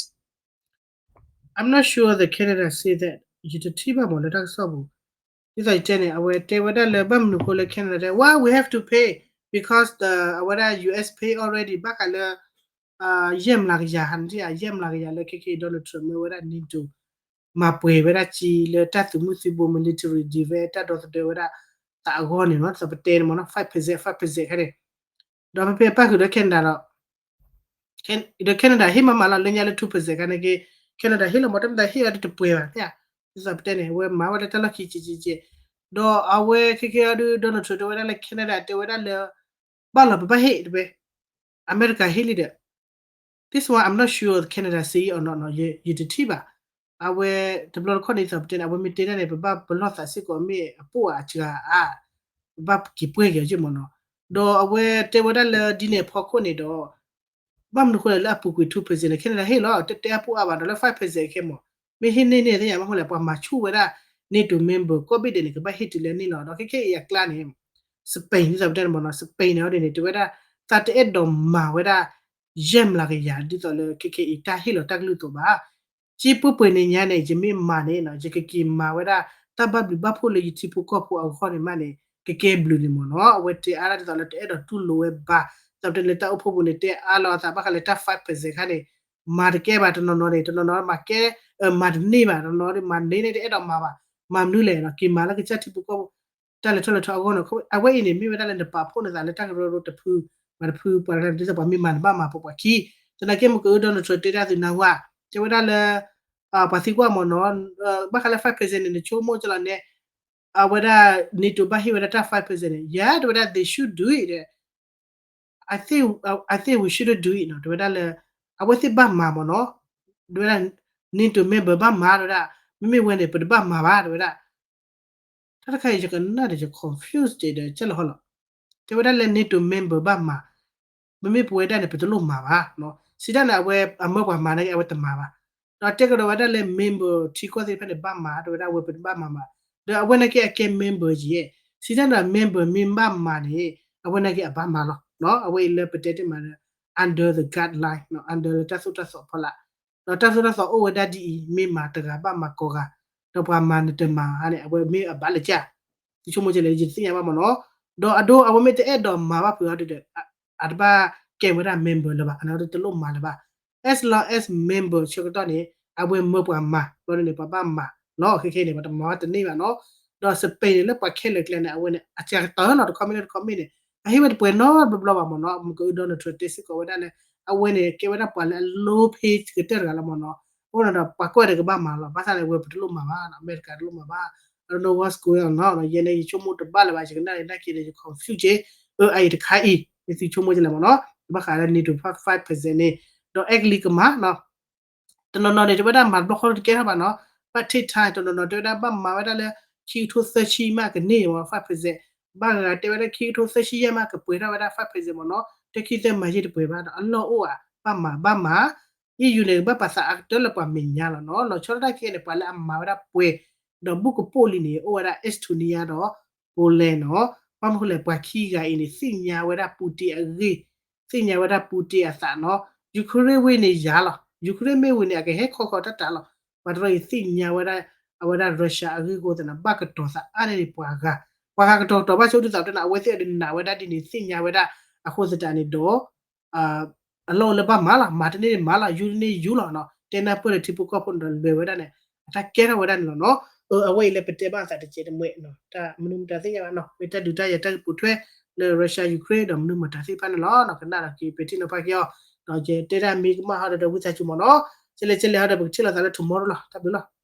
I'm not sure that Canada say that. ယတထံၣ်ဘၣ်မ့ၢ်လၢတၢ်ကစီၣ်ပူၤ, ဒ်သိးယတဲန့ၣ် အဝဲတဲဝဲဒၣ်လၢဘၣ်မနုၤအဃိလၢ Canada တဲ why we have to pay, because the အဝဲဒၣ် U S pay already ဘၣ်ဃးလၢ ယဲၢ်မျးကယၤ ဟးနထံၣ်ဧါ ယဲၢ်မျးကယၤလၢခဲခဲအံၤ Donald Trump မ့ၢ်ဝဲဒၣ် NATO မၤပှဲၤဝဲဒၣ်က့ၤလၢတၢ်သုးမုၢ်သံဘိ military ဒ်ဝဲတၢ်ဒီသဒၢဝဲဒၣ်သးအဂီၢ်န့ၣ်နီၤ ဒ်သိးပတဲန့ၣ်မ့ၢ်နီၤ five percent five percent ခါန့ၣ် ဒီးဖဲဖဲအပၣ်ဃုာ်ဒီး Canada ဒီး ဒီး Canada ဟ့ၣ်မးမးလီၤ လၢညါလၢ two percent ခါန့ၣ်က့ Canada ဟ့ၣ်လီၤမ့ၢ်တမ့ၢ်သးဟ့ၣ်အီၤတပှဲၤဘၣ် ဒ်သိးပတဲန့ၣ် အဝဲမၤဝဲလၢတၢ်လီၢ်ခံကဲကဲကဲ ဒီးအဝဲခဲကဲအီၤဒုး Donald Trump တဲဝဲဒၣ်လၢ Canada တဲဝဲဒၣ်လၢ ဘၣ်လီၤပဘၣ်ဟ့ၣ်တဝဲ အမဲရကၤဟ့ၣ်လံဒီး This one I'm not sure Canada say it or not နီၤ ယတထံၣ်ဘၣ် အဝဲတဘျီတခီၣ်န့ၣ် ဒ်သိးပတဲန့ၣ် အဝဲမ့ၢ်တဲဒၣ်န့ၣ် ပဘၣ်ပလီၢ်သးစ့ၢ်ကီးမ့ၢ်အပိၢ်အစှၤအါ ပဘၣ်က့ၤပှဲၤက့ၤအီၤက့မ့ၢ်နီၤ ဒီးအဝဲတဲဝဲဒၣ်လၢဒ်န့ၣ်အဖီခိၣ်န့ၣ်ဒီး ဘၣ်မနုၤဃိလဲၣ်လၢအပူၤကွံာ် two percent န့ၣ် Canada ဟ့ၣ်လီၤ တတဲအပူၤအါဘၣ်ဒီးလၢ five percent ခဲမ့ၢ် မ့ၢ်ဟ့ၣ်န့ၢ်န့ၣ်သ့ၣ်ညါဘၣ်ဃိလဲၣ် ပှၤမၤဆူၣ်ဝဲဒၣ် NATO member ကိးဘ့ၣ်ဒဲးန့ၣ် ကဘၣ်ဟ့ၣ်တုၤလၢန့ၣ်လီၤ ဒီးခဲခဲအံၤအကျါန့ၣ် Spain ဒ်သိးပတဲန့ၣ်မ့ၢ်နီၤ Spain န့ၣ်အီၤဒ်န့ၣ် တဲဝဲဒၣ် သးတအဲၣ်ဒိးမၤဝဲဒၣ် ယဲၢ်မျးကယၤ ဒ်သိးလၢခဲခဲအံၤတၢ်ဟ့ၣ်လီၤတၢ်ကလုၢ်အသိးဘၣ် က့ပှဲၤပှဲၤန့ၣ်ညါန့ၣ် ယမ့ၢ်မၤန့ၣ်နီၤ ယကက့ၤမၤဝဲဒၣ် တၢ်ဘၣ်ဘျုးဘၣ်ဖှိၣ်လၢယထံဖိကီၢ်ဖိအဂီၢ်န့ၣ်မးန့ၣ် ကကဲဘျုးန့ၣ်မ့ၢ်နီၤ အဝဲတဲအါဒၣ်ဒ်သိးလၢတအဲၣ်ဒိးတူၢ်လိာ်ဝဲဘၣ် ဒ်သိးပတဲန့ၣ်လၢတၢ်အိၣ်ဖှိၣ်ပူၤန့ၣ် တဲအါလီၤအသးဘၣ်ဃးလၢတၢ် five percent ခါန့ၣ် မၤတကဲဘၣ်တနီၤနီၤန့ၣ် တနီၤနီၤမၤကဲ မၤတန့ၢ်ဘၣ် တနီၤနီၤမၤန့ၢ်န့ၣ် တအဲၣ်ဒိးမၤဘၣ် မၤမနုၤလဲၣ်နီၤ က့ၤမၤလၢကစၢ်ထံဖိကီၢ်ဖိ တၢ်လဲၤထီၣ်လဲၤထီအဂီၢ်န့ၣ် အဝဲအံၤန့ၣ် မ့ၢ်ဝဲဒၣ်လၢနပာ်ဖှိၣ်နသးလၢတၢ်ကရၢကရိတဖု မၤတဖု ပှၤတဂၤဒ်သိးပှၤမ့ၢ်မၤနဘၣ်မၤပှၤပှၤခံ သနာ်က့ မုၢ်ကၢအု Donald Trump တဲဒၣ်သုနၢ်ဟူဧါ တဲဝဲဒၣ်လၢ ပှၤသံကွၢ်မ့ၢ်နီၤ ဘၣ်ဃးလၢ five percent န့ၣ် နဆိကမိၣ်ကလီၤန့ၣ် အဝဲဒၣ် NATO ဘၣ်ဟ့ၣ်ဝဲဒၣ်တၢ် five percent န့ၣ် ယၤ တဲဝဲဒၣ် they should do it ဒီး I think, I think we shouldn't do it နီၤ တဲဝဲဒၣ်လၢ အဝဲသ့ၣ်ဘၣ်မၤမ့ၢ်နီၤ တဲဝဲဒၣ် NATO member ဘၣ်မၤ တဲဝဲဒၣ် မ့မ့ၢ်ဝဲန့ၣ် ပတဘၣ်မၤဘၣ် တဲဝဲဒၣ် တၢ်တခါအံၤ ယကနၣ်ဒီးယ confuse ဒီး ကဲလီၤဟီလီၤ တဲဝဲဒၣ်လၢ NATO member ဘၣ်မၤ မ့မ့ၢ်ပဝဲဒၣ်န့ၣ် ပတလိၣ်မၤဘၣ် စံးတၢ်န့ၣ် အဝဲအမၢပှၤမၤန့ၣ် အဝဲတမၤဘၣ် ဒီးတဲကဒီးဝဲဒၣ်လၢ member ထံကီၢ်သ့ၣ်တဖၣ်န့ၣ် ဘၣ်မၤ တဲဝဲဒၣ် အဝဲပတဘၣ်မၤဘၣ် ဒီးအဝဲန့ၣ်က့အကဲ member ယဲၢ် စံးတၢ်န့ၣ် member မ့ၢ်ဘၣ်မၤန့ၣ် အဝဲန့ၣ်က့အဘၣ်မၤလီၤ အဝဲအံၤလၢပတဲတ့ၢ်မးလၢ under the guideline under လၢတၢ်သိၣ်တၢ်သီအဖီလာ် ဒီးတၢ်သိၣ်တၢ်သီအိၣ်ဝဲဒၣ်ဒ်အံၤ မ့ၢ်မၤတဂၤဘၣ်မၤကိးဂၤ ဒီးပှၤမၤနတမၤဧါန့ၣ် အဝဲမ့ၢ်အဘၣ်လၢကၢ် သုဆိကမိၣ်ကလဲၣ် ယတသ့ၣ်ညါဘၣ်မ့ၢ်နီၤ ဒီးအဒိ အဝဲမ့ၢ်တအဲၣ်ဒိးမၤဘၣ်ဖုးအီၤဒီး အတဘၣ်ကဲဝဲဒၣ် member လၢၤဘၣ် အန့ၣ်တလိၣ်မၤလၢၤဘၣ် as long as member ဆၢကတီၢ်န့ၣ် အဝဲမၢပှၤမၤ ဘျီန့ၣ် ပှၤဘၣ်မၤလီၤ ခဲခဲန့ၣ် ပှၤတမၤဘၣ်တန့ၢ်ဘၣ်နီၤ ဒီး Spain န့ၣ် လၢပှၤခဲလၢာ်ကျဲန့ၣ် အဝဲန့ၣ် အစှၤကတၢၢ်လီၤ တခီမ့ၢ်လၢတခီမ့ၢ်န့ၣ် အဟ့ၣ်ဝဲတပှဲၤနီတဘျီဘၣ်မ့ၢ်နီၤ မုၢ်ကၢအု Donald Trump တဲစ့ၢ်ကီးဝဲဒၣ်လၢ အဝဲန့ၣ် ကဲဝဲဒၣ်ပှၤလၢအ low pay ကတၢၢ်တဂၤလီၤမ့ၢ်နီၤ အဃိန့ၣ်ဒီး ပှၤကွၢ်ဒီးကဘၣ်မၤလီၤ ဘၣ်ဆၣ်န့ၣ် အဝဲပတလိၣ်မၤဘၣ် အမဲရကၤတလိၣ်မၤဘၣ် I don't know what's going on နီၤ ယဲန့ၣ် ယဆိကမိၣ်တဘၣ်လၢၤဘၣ် ယကနၣ်န့ၣ် နာ်က့ဒီး ယ confuse က့ အအံၤတခါအံၤ ယသုဆိကမိၣ်ကလဲၣ်မ့ၢ်နီၤ ဘၣ်ဃးလၢ NATO five percent န့ၣ် ဒီးအဲကလံးကမၤနီၤ တနီၤနီၤန့ၣ် တဲဝဲဒၣ်မၤတဘျီဃီတကဲထီၣ်ဘၣ်နီၤ but take time တနီၤနီၤတဲဝဲဒၣ်ဘၣ်မၤဝဲဒၣ်လၢ ခံကထိသၢဆံမးကန့ၢ်ဝဲ five percent ဘၣ်ဂၤတဲဝဲဒၣ်ခံကထိသၢဆံယဲၢ်မးကပှဲၤထီၣ်ဝဲဒၣ် five percent မ့ၢ်နီၤ တခံသၢမၤယံာ်တပှဲၤဘၣ်ဒီးအလီၢ်အိၣ်ဧါ ဘၣ်မၤဘၣ်မၤ EU န့ၣ် ကဘၣ်ပာ်သးအါကတၢၢ်လၢပှၤမဲာ်ညါလီၤနီၤ လီၤဆီဒၣ်တၢ်ခဲအံၤန့ၣ် ပှၤလၢအမၤဝဲဒၣ်ပှဲၤ ဒီးဘူၣ်ကပိာ်လံန့ၣ် အိၣ်ဝဲဒၣ် Estonia ဒီး Poland နီၤ ဘၣ်မနုၤဃိလဲၣ် ပှၤခံဂၤအံၤန့ၣ် သ့ၣ်ညါဝဲဒၣ် Putin အဂ့ၢ် သ့ၣ်ညါဝဲဒၣ် Putin အသးနီၤ Ukraine ဝဲန့ၣ်ယၤလီၤ Ukraine မ့ၢ်ဝံၤန့ၣ် အကဟဲခီဃီတၢ်တၢ်လီၤ ပှၤတရၢ်အံၤသ့ၣ်ညါဝဲဒၣ် အဝဲဒၣ် Russia အဂ့ၢ်အဃိသတးန့ၣ် ဘၣ်ကတီၤသးအါန့ၢ်ပှၤဂၤ ပှၤဂၤကတီၤကတီၤဘၣ်ဆိဒ်သိးပတဲန့ၣ် အဝဲသ့ၣ်အဒုးနာ်ဝဲဒၣ်ဒ်န့ၣ် သ့ၣ်ညါဝဲဒၣ်အဃိသတးန့ၣ်ဒီး အလီၢ်အိၣ်လၢဘၣ်မၤလီၤ မၤတန့ၢ်န့ၣ်မၤလီၤ ယူတန့ၢ်ယူလီၤနီၤ တဲနၢ်ပၢၢ်လၢထံဖိကီၢ်ဖိန့ၣ်ဒီးလဲၤဝဲဒၣ်န့ၣ် အတၢ်ကဲထီၣ်ဝဲဒၣ်န့ၣ်လီၤနီၤ အဝဲအံၤလၢပတဲဘၣ်အသးတကဲးတမှဲး တၢ်မနုၤမတၤသ့ၣ်ညါဘၣ်နီၤ မ့ၢ်တၢ်ဒုးတၢ်ယၤတၢ်ကပိာ်ထွဲလၢ Russia Ukraine ဒီးမနုၤမတၤသ့ၣ်တဖၣ်န့ၣ်လီၤနီၤ ကနၣ်ဒီးက့ၤပဲာ်ထံနီၤဖးက့ၤအီၤ ဒီးယတဲဒၣ်မ့ၢ်ကမၣ်ဟီဒီးဝံသးစူၤမ့ၢ်နီၤ ကလဲၣ်ကလဲၣ်ဟီဒီးပကထံၣ်လိာ်သးလၢ tomorrow လီၤ တၢ်ဘျုးလီၤ